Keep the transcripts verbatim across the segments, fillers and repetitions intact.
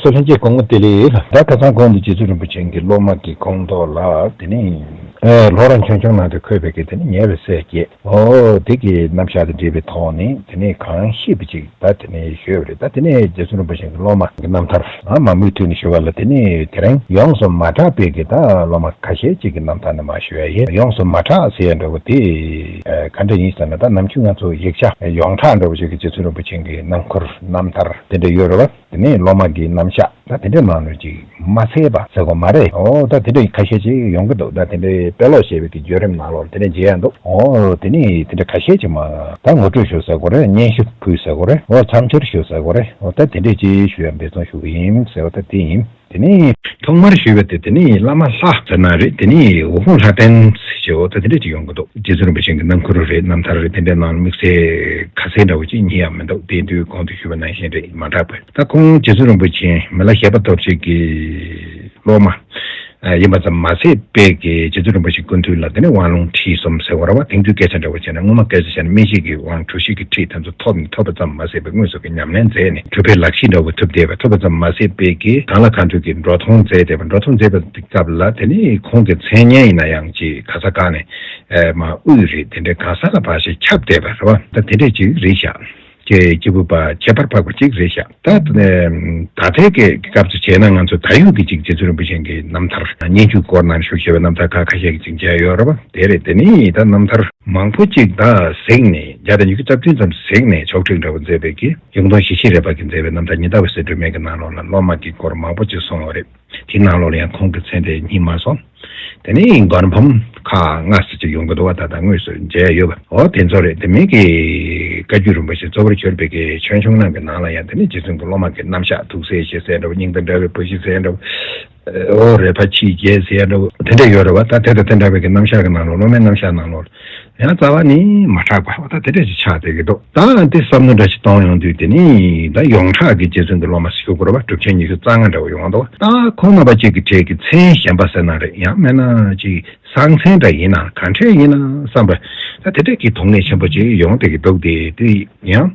གསོལ་ལྷན་རྒྱས་སྐུ་ངོ་བདེ་ལེགས། ད་ཁ་སང་གོང་དུ་རྗེ་བཙུན་རིན་པོ་ཆེ་གི་སློབ་མ་གི་ཁོངས་གཏོགས་ལ་དེ་ནས་ལྷོ་རོང་ཆོས་འབྱུང་ནང་དུ་འཁོད་པའི་གི་དེ་ནས་ཉེ་བའི་སྲས་བརྒྱད། ཨོ་དེ་གི་རྣམ་གཞག་དང་འབྲེལ་བའི་ཐོག་ནས་དེ་ནས་གང་ཤེས་པ་ཅིག་ད་དེ་ནས་ཞུས་པ་རེད། ད་དེ་ནས་རྗེ་བཙུན་རིན་པོ་ཆེ་གི་སློབ་མ་གི་རྣམ་ཐར་ཨ་མང་པོའི་ཐོག་ནས་ཞུ་བ་ལ། དེ་ནས་དེ་རིང་ཡོངས་སུ་མ་གྲགས་པའི་གི་ད་སློབ་མ་ཁ་ཤས་ཅིག་གི་རྣམ་ཐར་ནས་མར་ཞུ་ཡ་ཡིན། ཡོངས་སུ་མ་གྲགས་ཟེར་ཡ་འདྲ་བོ་དེ་ཨ་ག་འདྲ་ཡིན་ཟེར་ན། ད་ནམ་རྒྱུན་ང་ཚོ་ཡིག་ཆ་ཡོངས་གྲགས་འདྲ་བོ་ཞིག་གི་རྗེ་བཙུན་རིན་པོ་ཆེ་གི་རྣམ་འཁོར་རྣམ་ཐར་དེ་འདྲ་ཡོད་རེད་བ། དེ་ནས་སློབ་མ་གི་རྣམ་གཞག་ད་དེ་འདྲའི་ནང་ལོགས་ཅིག་མ་གསལ་བ་ཟེར་དགོས་མ་རེད། ཨོ་ད་དེ་འདྲ་ཁ་ཤས་ཅིག་ཡོང་གི་འདུག་ད་དེ་འདྲའི་དཔེ་ཀློག་ཞེས་པའི་གི་བརྒྱུད་རིམ་ནང་ལོགས་དེ་འདྲ་མཇལ་ཡ་འདུག་ཨོ་དེ་ནས་དེ་འདྲ་ཁ་ཤས་ཅིག་མ་ད་ངོ་སྤྲོད་ཞུ་ཟེར་དགོས་རེད། སྙན་ཞུ་ཕུལ་ཟེར་དགོས་རེད། ཨོ་མཚམས་སྦྱོར་ཞུ་ཟེར་དགོས་རེད། ཨོ་ད་དེ་འདྲས་ཅིག་ཞུ་ཡ་འབད་བརྩོན་ཞུ་གི་ཡིན་ཟེར་བ་ད་དེ་ཡིན། དེ་ནས་ཐོག་མར་ཞུས་པ་དེ་དེ་ནས་བླ་མ་ལྷ་ཟེར་ན་རེད། དེ་ནས་འོད་སྤུངས་ལྷ་ལྡན་ཟེར་བ་ད་དེ་འདྲས་ཅིག་ཡོང་གི་འདུག་རྗེ་བཙུན་རིན་པོ་ཆེ་གི་རྣམ་འཁོར་རེད། རྣམ་ཐར་རེད། དེ་འདྲའི་ནང་དམིགས་བསལ་ཁ་གསལ་འདྲ་བོ་ཅིག་རྙེད་ཡ་མི་འདུག་དེ་དུས་གོང་དུ་ཞུས་པ་ནང་བཞིན་རེད། མ་གྲགས་པ། ད་ཁོང་རྗེ་བཙུན་རིན་པོ་ཆེ་མི་ལ་བཞད་པ་སྟོབས་ཆེ་གི་སློབ་མ་ཡིན་པ་ཙམ་མ་ཟད་པའི་གི་རྗེ་བཙུན་རིན་པོ་ཆེ་སྐུ་མདུན་ལ་དེ་ནས་དབང་ལུང་ཁྲིད་གསུམ་ཟེར་བ་རེད་བ། དེང་དུས་སྐད་ཆ་འདྲ་བོ་བྱས་ན་སྔོན་མ་སྐད་ཆ་བྱས་ན་སྨིན་བྱེད་ཀྱི་དབང་གྲུ་བཞི་གི་ཁྲིད་དེ་ཚོ་ཐོབ་ནས། ཐོབ་པ་ཙམ་མ་ཟད་པའི་དངོས་སུ་གི་ཉམས་ལེན་མཛད་ནས་གྲུབ་པའི་ལག་ཤེས་འདྲ་བོ་ཐོབ་བསྡད་པ། ཐོབ་པ་ཙམ་མ་ཟད་པའི་གི་གང་ལ་གང་འདུལ་གྱི་འགྲོ་མཐོང་མཛད་བསྡད་པ། འགྲོ་མཐོང་མཛད་པའི་སྐབས་ལ་དེ་ནས་ཁོང་གི་མཚན་སྙན་ཡིན་ན་ཡང་ཅིག་ག་ས་ག་ནས་མ་དབུས་རེད། དེ་འདྲའི་ག་ས་ལ་ཕར་ཞིག་ཁྱབ་བསྡད་པ་རེད་བ། ད་དེ་འདྲས་ཅིག་རེད་ཤག་ཀྱི་སྐྱེས་བུ་པ་ཁྱད་པར་འཕགས་པ་གཅིག་རེད་ཤག་ད་ད་ལྟའི་གི་སྐབས་སུ་བྱས་ན་ང་ཚོ་ད་ཡོད་ཀྱི་ཅིག་རྗེ་བཙུན་རིན་པོ་ཆེ་གི་རྣམ་ཐར་སྙན་བརྒྱུད་སྐོར་ནང་ཞུགས་བྱས་པའི་རྣམ་ཐར་ཁག་ཁ་ཤས་ཀྱི་ཅིག་མཇལ་ཡོད་རེད་བ། དེ་རེད། དེ་ནས་ད་རྣམ་ཐར་མང་པོ་ཅིག་ད་གཟིགས་ནས་བརྒྱ་དང་ཉི་ཤུ་རྩ་བདུན་ཙམ་གཟིགས་ནས་ཕྱོགས་སྒྲིག་འདྲ་བོ་མཛད་པའི་གི་གཡུང་སྟོན་ཞི་བྱེད་རས་པ་གིས་མཛད་པའི་རྣམ་ཐར་ཉི་ཟླ་འོད་ཟེར་སྒྲོན་མེ་གི་ནང་ལོགས་ལ་སློབ་མ་གི་སྐོར་མང་པོ་ཅིག་གསུངས་ཡོད་རེད། དེའི་ནང་ལོགས་ལ་ཡང་ཁོང་གི་མཚན་དེ་རྙེད་མ་སོང་། དེ་ནས་མགུར་འབུམ་ཁག་ལྔ་ཙམ་ཅིག་ཡོང་གི་འདུག་བ། ད་ལྟ་དངོས་སུ་མཇལ་ཡོད་པ། འོ་དེ་ཚོ་རེད། དེ་མིན་གྱི་བཀའ་བརྒྱུད་རིན་པོ་ཆེ་གཙོ་བོར་གྱུར་པའི་གི་ཆོས་འབྱུང་རྣམས་ཀྱི་ནང་ལ་ཡང་དེ་ནས་རྗེ་བཙུན་གྱི་སློབ་མ་གི་རྣམ་གཞག་ཐུགས་སྲས་ཞེས་ཟེར་འདྲ་བོ། སྙིང་དང་འདྲ་བའི་བུ་ཞིག་ཟེར་འདྲ་བོ། འོ་རས་པ་ཆེས་རྒྱས་ཟེར་འདྲ་བོ་དེ་འདྲ་ཡོད་རེད་བ། ད་དེ་དང་དེ་འདྲ་བའི་གི་རྣམ་གཞག་གི་ནང་ལོགས། སློབ་མའི་རྣམ་གཞག་ནང་ལོགས་ཡང་རྩ་བ་ནས་མ་གྲགས་པ། འོ་ད་དེ་འདྲ་ཞིག་ཆགས་བསྡད་ཀྱི་འདུག་ད་འདི་བསམ་བློ་འདྲ་ཞིག་གཏོང་ཡོང་དུས་དེ་ནི་ད་ཡོངས་གྲགས་ཀྱི་རྗེ་བཙུན་གྱི་སློབ་མ་ཞུ་དགོས་རེད་བ། གྲུབ་ཆེན་ཉི་ཤུ་རྩ་ལྔ་འདྲ་བོ་ཡོང་འདུག་ད་ཁོང་རྣམ་པ་གཅིག་གི་གྲས་ཀྱི་མཚན་གཞན་པ་ཟེར་ན་རེད། ཡང་མིན་ན་ཅིག་གསང་མཚན་འདྲ་ཡིན་ན་ག་འདྲས་ཡིན་ན་བསམ་པ། ད་དེ་འདྲས་ཀྱི་དོགས་གནད་ཆེན་པོ་ཅིག་ཡོང་བསྡད་ཀྱི་འདུག་དེ་དུས་ཡང་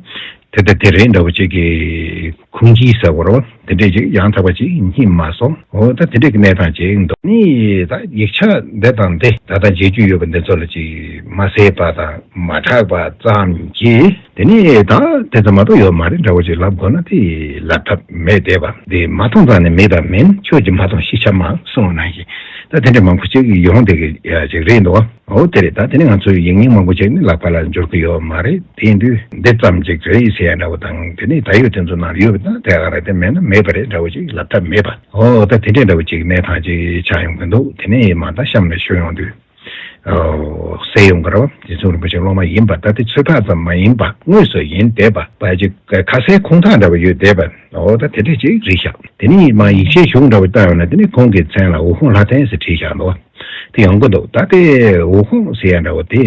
དེ་ལྟ་དེ་རེད་འདྲ་བོ་ཅིག་གི་ཁུངས་སྐྱེལ་ཟེར་དགོས་རེད་བ། དེ་འདྲས་ཅིག་ཡང་དག་པ་ཅིག་རྙེད་མ་སོང་། འོ་ད་དེ་འདྲས་ཀྱི་གནས་སྟངས་ཅིག་འདུག་ནི་ད་ཡིག་ཆ་འདི་དང་འདི་ད་ལྟ་མཇལ་རྒྱུ་ཡོད་པ་འདི་ཚོ་ལ་ཅིག་མ་གསལ་བ་དང་མ་གྲགས་པ་ཙམ་གྱིས། དེ་ནས་ད་དེ་ཙམ་མ་གཏོགས་ཡོད་མ་རེད་འདྲ་བོ་ཅིག་ལབ་དགོས་ན་དེ་ལབ་ཐབས་མེད་བསྡད་པ། དེ་མ་མཐོང་ཙང་ནས་མེད་པ་མིན། ཁྱོད་ཀྱིས་མ་མཐོང་ཤེས་བྱ་མང་གསུངས་པ་ནང་བཞིན། ད་དེ་འདྲ་མང་པོ་ཅིག་ཡོང་བསྡད་ཀྱི་ཡ་ཅིག་རེད་འདུག་འོ་དེ་རེད། ད་དེ་ནས་ང་ཚོའི་ཡིག་རྙིང་མང་པོ་ཅིག་ནི་ལག་པ་ལ་འབྱོར་གྱི་ཡོད་མ་རེད། དེ་ཡིན་དུས་འདི་ཙམ་ཅིག་རེད་ཟེར་ཡ་འདྲ་བོ་དང་། དེ་ནས་ད་ཡོད་དེ་ཚོ་ནང་ལ་ཡོད་པ་དང་དེ་ག་རེད། དེ་མེད་ན་མེད་པ་རེད་འདྲ་བོ་ཅིག་ལབ་ཐབས་མེད་པ། འོ་ད་དེ་འདྲའི་འདྲ་བོ་ཅིག་གནས་སྟངས་ཅིག་ཆགས་ཡོང་གི་འདུག་དེ་ནས་མ་ད་གཤམ་ལ་ཞུ་ཡོང་དུས། གསལ་ཡོང་གི་རེད་བ། རྗེ་བཙུན་རིན་པོ་ཆེ་སློབ་མ་ཡིན་པ། ད་དེ་ཚོད་དཔག་ཙམ་མ་ཡིན་པ་དངོས་སུ་ཡིན་བསྡད་པ། པ་ཅིག་ཁ་གསལ་ཁུངས་དག་འདྲ་བ་ཡོད་བསྡད་པ། འོ་ད་དེ་འདྲས་ཅིག་རེད་ཤག་དེ་ནས་མ་ཡིག་ཆའི་གཞུང་འདྲ་བ་བལྟ་ཡོང་ན་དེ་ནས་ཁོང་གི་མཚན་ལ་འོད་སྤུངས་ལྷ་ལྡན་ཟེར་བྲིས་བཞག་འདུག་བ། དེ་ཡོང་གི་འདུག་ད་དེ་འོད་སྤུངས་ཟེར་ཡ་འདྲ་བ་དེ་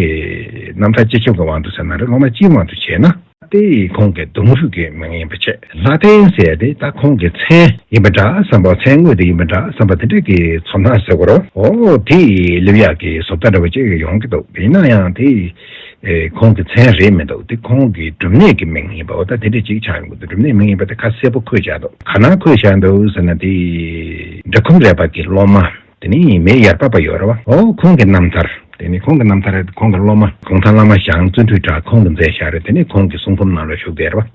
རྣམ་ཐར་སྤྱི་ཁྱབ་ཀྱི་དབང་དུ་ཟེར་ན་རེད། སློབ་མ་སྤྱིའི་དབང་དུ་བྱས་ན། དེ་ཁོང་གི་གདུང་རུས་ཀྱི་མིང་ཡིན་པ་བྱས། ལྷ་ལྡན་ཟེར་དེ་ད་ཁོང་གི་མཚན་ཡིན་པ་འདྲ་བསམ་པ། མཚན་དངོས་དེ་ཡིན་པ་འདྲ་བསམ་པ་དེ་འདྲ་གི་ཚོར་སྣང་ཟེར་དགོས་རེད། འོ་དེ་སླེབས་ཡག་གི་བཟོ་ལྟ་འདྲ་བ་ཅིག་ཡོང་གི་འདུག་ཡིན་ན་ཡང་དེ་ཁོང་གི་མཚན་རེད་མི་འདུག་དེ་ཁོང་གི་སྒྲུབ་གནས་ཀྱི་མིང་ཡིན་པ། འོ་ད་དེ་འདྲ་ཅིག་ཆགས་ཡོང་གི་འདུག་སྒྲུབ་གནས་མིང་ཡིན་པ་དེ་ཁ་གསལ་པོ་འཁོད་བཞག་འདུག་ག་ན་འཁོད་བཞག་འདུག་ཟེར་ན། དེ་འབྲི་གུང་རས་པ་གི་སློབ་མ། དེ་ནས་མེ་ཡར་པ་པ་ཡོད་རེད་བ། འོ་ཁོང་གི་རྣམ་ཐར། དེ་ནས་ཁོང་གི་རྣམ་ཐར། ཁོང་གི་སློབ་མ་གུང་ཐང་བླ་མ་ཞང་བརྩོན་འགྲུས་གྲགས་ཁོང་གིས་མཛད་བཞག་རེད། དེ་ནས་ཁོང་གི་གསུང་འབུམ་ནང་ལ་བཞུགས་བསྡད་རེད་བ།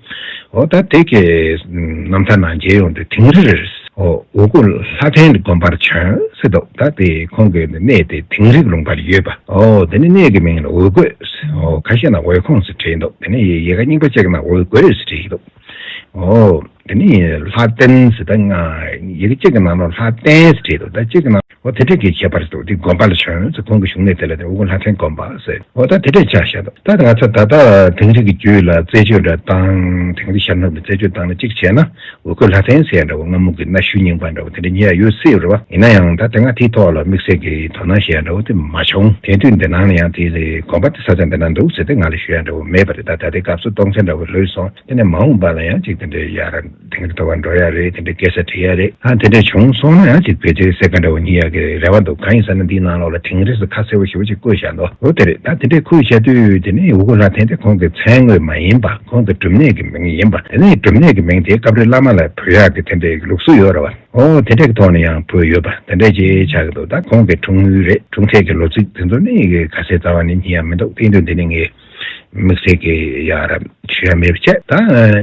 འོ་ད་དེ་གི་རྣམ་ཐར་ནང་མཇལ་ཡོང་དུས་དིང་རིར་འོ་འོད་སྐུ་ལྷ་ལྡན་དགོན་པར་བྱོན་ཟེར་འདུག་ད་དེ་ཁོང་གི་གནས་དེ་དིང་རི་ལུང་པར་ཡོད་པ། འོ་དེ་ནས་གནས་ཀྱི་མིང་ལ་འོད་དགོན། འོ་ཁ་ཤས་ན་འོད་ཁོང་ཟེར་བྲིས་འདུག་དེ་ནས་ཡི་གེ་རྙིང་པ་ཅིག་ན་འོད་དགོན་ཟེར་བྲིས་འདུག་འོ། དེ་ནི་ལྷ་ལྡན་ཟེར། ད་ང་ཡི་གེ་གཅིག་གི་ནང་ལ་ལྷ་ལྡན་ཟེར་བྲིས་འདུག་ད་གཅིག་གི་ནང་འོ་དེ་འདྲ་གི་ཁྱད་པར་འདུག་དེ་དགོན་པ་ལ་བྱོན་ཟེར། ཁོང་གི་བཞུགས་གནས་དེ་ལ་དེ་འོ་ལྷ་ལྡན་དགོན་པ་ཟེར། འོ་ད་དེ་འདྲ་ཆགས་བཞག་འདུག་ད་ང་ཚོ་ད་ལྟ་དིང་རི་གི་རྒྱུད་ལ་རྩད་གཅོད་འདྲ་བཏང་། དིང་རི་ཤར་ནུབ་ལ་རྩད་གཅོད་བཏང་ནས་གཅིག་བྱས་ན་འོ་ཁོས་ལྷ་ལྡན་ཟེར་ཡ་འདྲ་བོ། སྔ་མོ་གི་གནའ་ཤུལ་རྙིང་པ་འདྲ་བོ་དེ་འདྲ་རྙེད་ཡ་ཡོད་སྲིད་རེད་བ། ཡིན་ན་ཡང་ད་དེ་སྔ་དེའི་ཐོག་ལ་དམིགས་བསལ་གྱི་དོ་སྣང་བྱེད་ཡ་འདྲ་བོ་དེ་མ་བྱུང་། དེང་དུས་འདི་ནང་ལ་ཡང་དེ་དགོན་པ་དེ་ས་ཆ་འདི་ན་འདུག་ཟེར་ཏེ་ང་ལ་ཞུ་ཡ་འདྲ་བོ་མེད་པ་རེད། ད་ད་ལྟའི་སྐབས་སུ་གཏོང་ཚན་འདྲ་བོ་ལོས་སོང་། དེ་ནས་མ་འོངས་པ་ལ་ཡང་ཅིག་དེ་འདྲའི་ཡར་དིང་རི་ཐོག་བར་འགྲོ་ཡ་རེད། དེ་འདྲའི་སྐད་ཆ་དྲི་ཡ་རེད། ཨ་དེ་འདྲ་བྱུང་སོང་ན་ཡང་ཅིག་ཕལ་ཆེར་གསལ་ཁ་འདྲ་བོ་རྙེད་ཡ་ རེ་བ་འདུག་གང་ཡིན་ཟེར་ན་འདིའི་ནང་ལོགས་ལ་དིང་རི་ཟེར་ཁ་གསལ་པོ་ཞེ་པོ་ཅིག་བཀོད་བཞག་འདུག་འོ་དེ་རེད། ད་དེ་འདྲའི་བཀོད་བཞག་དུས་དེ་ནི་འུ་གུ་ལྷ་ལྡན་དེ་ཁོང་གི་མཚན་དངོས་མ་ཡིན་པ། ཁོང་གི་སྒྲུབ་གནས་ཀྱི་མིང་ཡིན་པ། དེ་ནི་སྒྲུབ་གནས་ཀྱི་མིང་དེ་སྐབས་རེ་བླ་མ་ལ་འབོད་ཡག་གི་དེ་འདྲའི་ལུགས་སྲོལ་ཡོད་རེད་བ། ཨོ་དེ་འདྲ་གི་ཐོག་ནས་ཡང་བོད་ཡོད་པ་དེ་འདྲ་ཅིག་ཆགས་ཀྱི་འདུག་ད་ཁོང་གི་འཁྲུངས་ཡུལ་རེད། འཁྲུངས་ཚེས་ཀྱི་ལོ་ཚིགས་དེ་ཚོ་ནི་ག་ཚད་རྩ་བ་ནས་རྙེད་ཡ་མི་འདུག་དེ་འདུག་འདི་ནི་ངས་དམིགས་བསལ་གྱི་ཡ་རབས་ཞུ་ཡ་མེད་པ་བྱས། ད་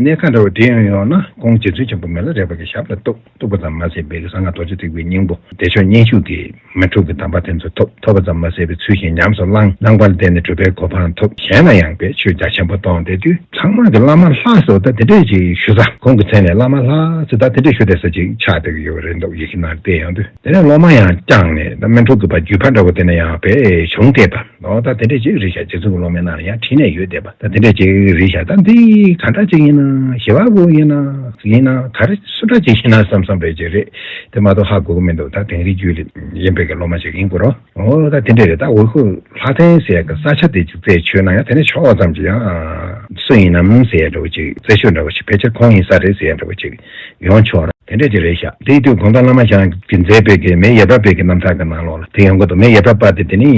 གནས་ཁ་འདྲ་བོ་དེ་ཡང་ཡོང་ན་ཁོང་རྗེ་བཙུན་ཆེན་པོ་མི་ལ་རས་པ་གི་ཞབས་ལ་གཏུགས། གཏུགས་པ་ཙམ་མ་ཟད་པའི་གསང་སྔགས་རྡོ་རྗེ་ཐེག་པའི་སྙིང་པོ་བདེ་མཆོག་སྙན་ཞུ་གི་མི་འཁྲུགས་ཀྱི་དམ་པ་དེ་ཚོ་ཐོབ། ཐོབ་པ་ཙམ་མ་ཟད་པའི་ཚུལ་བཞིན་ཉམས་སུ་བླངས། བླངས་པ་ལ་བརྟེན་ནས་གྲུབ་པའི་གོ་འཕང་ཐོབ། གཞན་ལ་ཡང་དཔེ་ཆོས་རྒྱ་ཆེན་པོ་གཏོང་བསྡད་དུས། ཚང་མ་གི་བླ་མ་ལྷ་ཟེར་བ་ད་དེ་འདྲས་ཅིག་ཞུ་ས། ཁོང་གི་མཚན་ནས་བླ་མ་ལྷ་ཟེར་ད་དེ་འདྲས་ཞུ་བསྡད་ས་ཅིག་ཆགས་བསྡད་ཀྱི་ཡོད་རེད་འདུག་ཡི་གེ་ནང་བལྟས་ཡོང་དུས། དེ་ནས་སློབ་མ་ཡང་བསྐྱངས་ནས་ད་སྨིན་དྲུག་གི་བར་བརྒྱུད་པ་འདྲ་བོ་དེ་ནས་ཡང་དཔེ་བྱུང་བསྡད་པ། འོ་ད་དེ་འདྲས་ཅིག་རེད་ཤག་རྗེ་བཙུན་གྱི་སློབ་མའི་ནང་ལ་ཡང་བྲིས་ནས་ཡོད་བསྡད་པ། ད་དེ་འདྲས་ཅིག་རེད་ཤག་ད་འདི་ག་འདྲ་ཅིག་ཡིན་ན་ཞི་བ་པོ་ཡིན་ན་ཡིན་ན་ག་རེ་སུ་འདྲ་ཅིག་ཡིན་ན་བསམ་བསམ་རེད་ཅིག་རེད། དེ་མ་གཏོགས་ཧ་གོ་གི་མི་འདུག་ད་དིང་རི་རྒྱུད་ལ་ཡིན་པའི་གི་སློབ་མ་ཅིག་ཡིན་དགོས་རོ། འོ་ད་དེ་འདྲ་རེད། ད་འུ་ཁུ་ལྷ་ལྡན་ཟེར་ཡ་གི་ས་ཆ་དེ་ཅིག་རྩད་ཆོད་ན་ཡང་དེ་ནས་ཆོག་པ་ཙམ་གྱིས་ཡང་སུ་ཡིན་ནམ་ཟེར་ཡ་འདྲ་བོ་ཅིག་རྩད་ཆོད་འདྲ་བོ་ཅིག་ཕལ་ཆེར་ཁོང་ཡིན་ས་རེད་ཟེར་ཡ་འདྲ་བོ་ཅིག་ཡོང་ཆོག་ར། དེ་འདྲ་ཅིག་རེད་ཤག་དེའི་དུས་དགོངས་དག་བླ་མ་ཞང་གིས་མཛད་པའི་གི་མེས་ཡེ་བྲག་པའི་གི་རྣམ་ཐར་གི་ནང་ལོགས་ལ་དེ་ཡོང་གི་འདུག་མེས་ཡེ་བྲག་པ་དེ་དེ་ནི་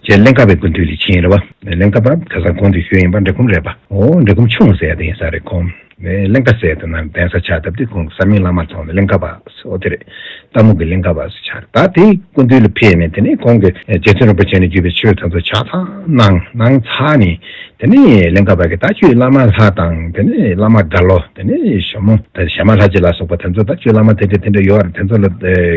རྗེ་གླིང་དཀར་པའི་སྐུ་མདུན་ལ་ཕྱིན་རེད་བ། གླིང་དཀར་པ་ཁ་སང་གོང་དུ་ཞུས་ཡིན་པ་འབྲི་གུང་རེད་པ། འོ་འབྲི་གུང་ཆུང་ཟེར་ཡ་དེ་ཡིན་ས་རེད། ཁོང་གླིང་དཀར་ཟེར་དེ་ན་གདན་ས་ཆགས་སྟབས་དེ་ཁོང་གི་ས་མིང་བླ་མ་ཚང་ནས་གླིང་དཀར་པ་ཟེར། འོ་དེ་རེད། རྟ་མོ་གི་གླིང་དཀར་པ་ཟེར་ཆགས་རེད། ད་དེའི་སྐུ་མདུན་ལ་ཕེབས་ནས་དེ་ནས་ཁོང་གིས་རྗེ་བཙུན་རིན་པོ་ཆེ་ནས་བརྒྱུད་པའི་ཆོས་དེ་ཚོ་ཆ་ཚང་གནང་གནང་ཚར་ནས། དེ་ནས་གླིང་དཀར་པ་གིས་ད་ཁྱོད་བླ་མ་ལྷ་དང་དེ་ནས་བླ་མ་དགའ་ལོ། དེ་ནས་ཞྭ་མོ་དེ་ཞྭ་དམར་ལྷ་རྗེ་ལ་སོགས་པ་དེ་ཚོ་ད་ཁྱོད་བླ་མ་དེ་འདྲ་དེ་འདྲ་ཡོད་རེད། དེ་ཚོ་ལ་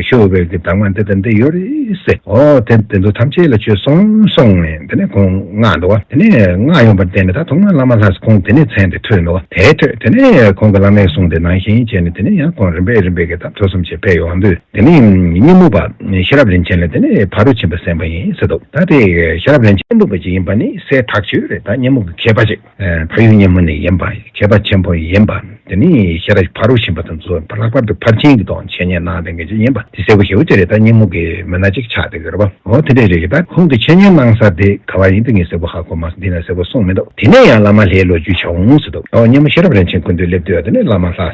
ཞུ་བའི་གི་གདམས་ངག་འདི་དང་འདི་ཡོད་རེད་ཟེར། ཨོ་དེ་དེ་ཚོ་ཐམས་ཅད་ལ་ཁྱོད་གསུངས་གསུངས་ནས་དེ་ནས་ཁོང་མངགས་འདུག་བ། དེ་ནས་མངགས་ཡོང་པར་བརྟེན་ནས་ད་ཐོག་མར་བླ་མ་ལྷ་ཁོང་དེ་ནས་མཚན་དེ་ཐོས་འདུག་བ། དེ་ཐོས་དེ་ནས་ཁོང་གི་བླ་མའི་གསུང་དེ་ནང་བཞིན་བྱས་ནས་དེ་ནས་ཡང་ཁོང་རིམ་པས་རིམ་པས་གི་ད་ཐོས་བསམ་བྱས་ཕེབས་ཡོང་དུས། དེ་ནས་སྙེ་མོ་པ་ཤེས་རབ་རིན་ཆེན་ལ་དེ་ནས་ཕ་རོལ་ཕྱིན་པ་གསན་པ་ཡིན་ཟེར་འདུག་ད་དེ་ཤེས་རབ་རིན་ཆེན་སྙེ་མོ་པ་ཅིག་ཡིན་པ་ནི་གསལ་ཐག་ཆོད་རེད། ད་སྙེ་མོ་གི་མཁས་པ་ཅིག་ཕ་ཡུལ་སྙེ་མོ་ནས་ཡིན་པ་མཁས་པ་ཆེན་པོ་ཡིན་པ། དེ་ནས་ཤེས་རབ་ཕ་རོལ་ཕྱིན་པ་དང་གཙོ་ལྷག་པར་དུ་ཕར་ཕྱིན་གྱི་ཐོག་འཆད་ཉན་གནང་བསྡད་མཁན་ཅིག་ཡིན་པ་དེ་གསལ་པོ་ཞེ་པོ་ཅིག་རེད། ད་སྙེ་མོ་གི་མི་སྣ་ཅིག་ཆགས་བསྡད་ཀྱི་རེད་པ། འོ་དེ་འདྲས་རེད་ཀྱི། ད་ཁོང་གི་འཆད་ཉན་གནང་ས་དེ་ག་བ་ཡིན་དེ་ངས་གསལ་པོ་ཧ་གོ་མ་སོང་། འདི་ན་གསལ་པོ་གསུངས་མི་འདུག་དེ་ནས་ཡང་བླ་མ་ལྷའི་ལོ་རྒྱུས་བྱུང་ཟེར་འདུག་ཨོ་སྙེ་མོ་ཤེས་རབ་རིན་ཆེན་སྐུ་མདུན་སླེབས་དུས་དེ་ནས་བླ་མ་ལྷ་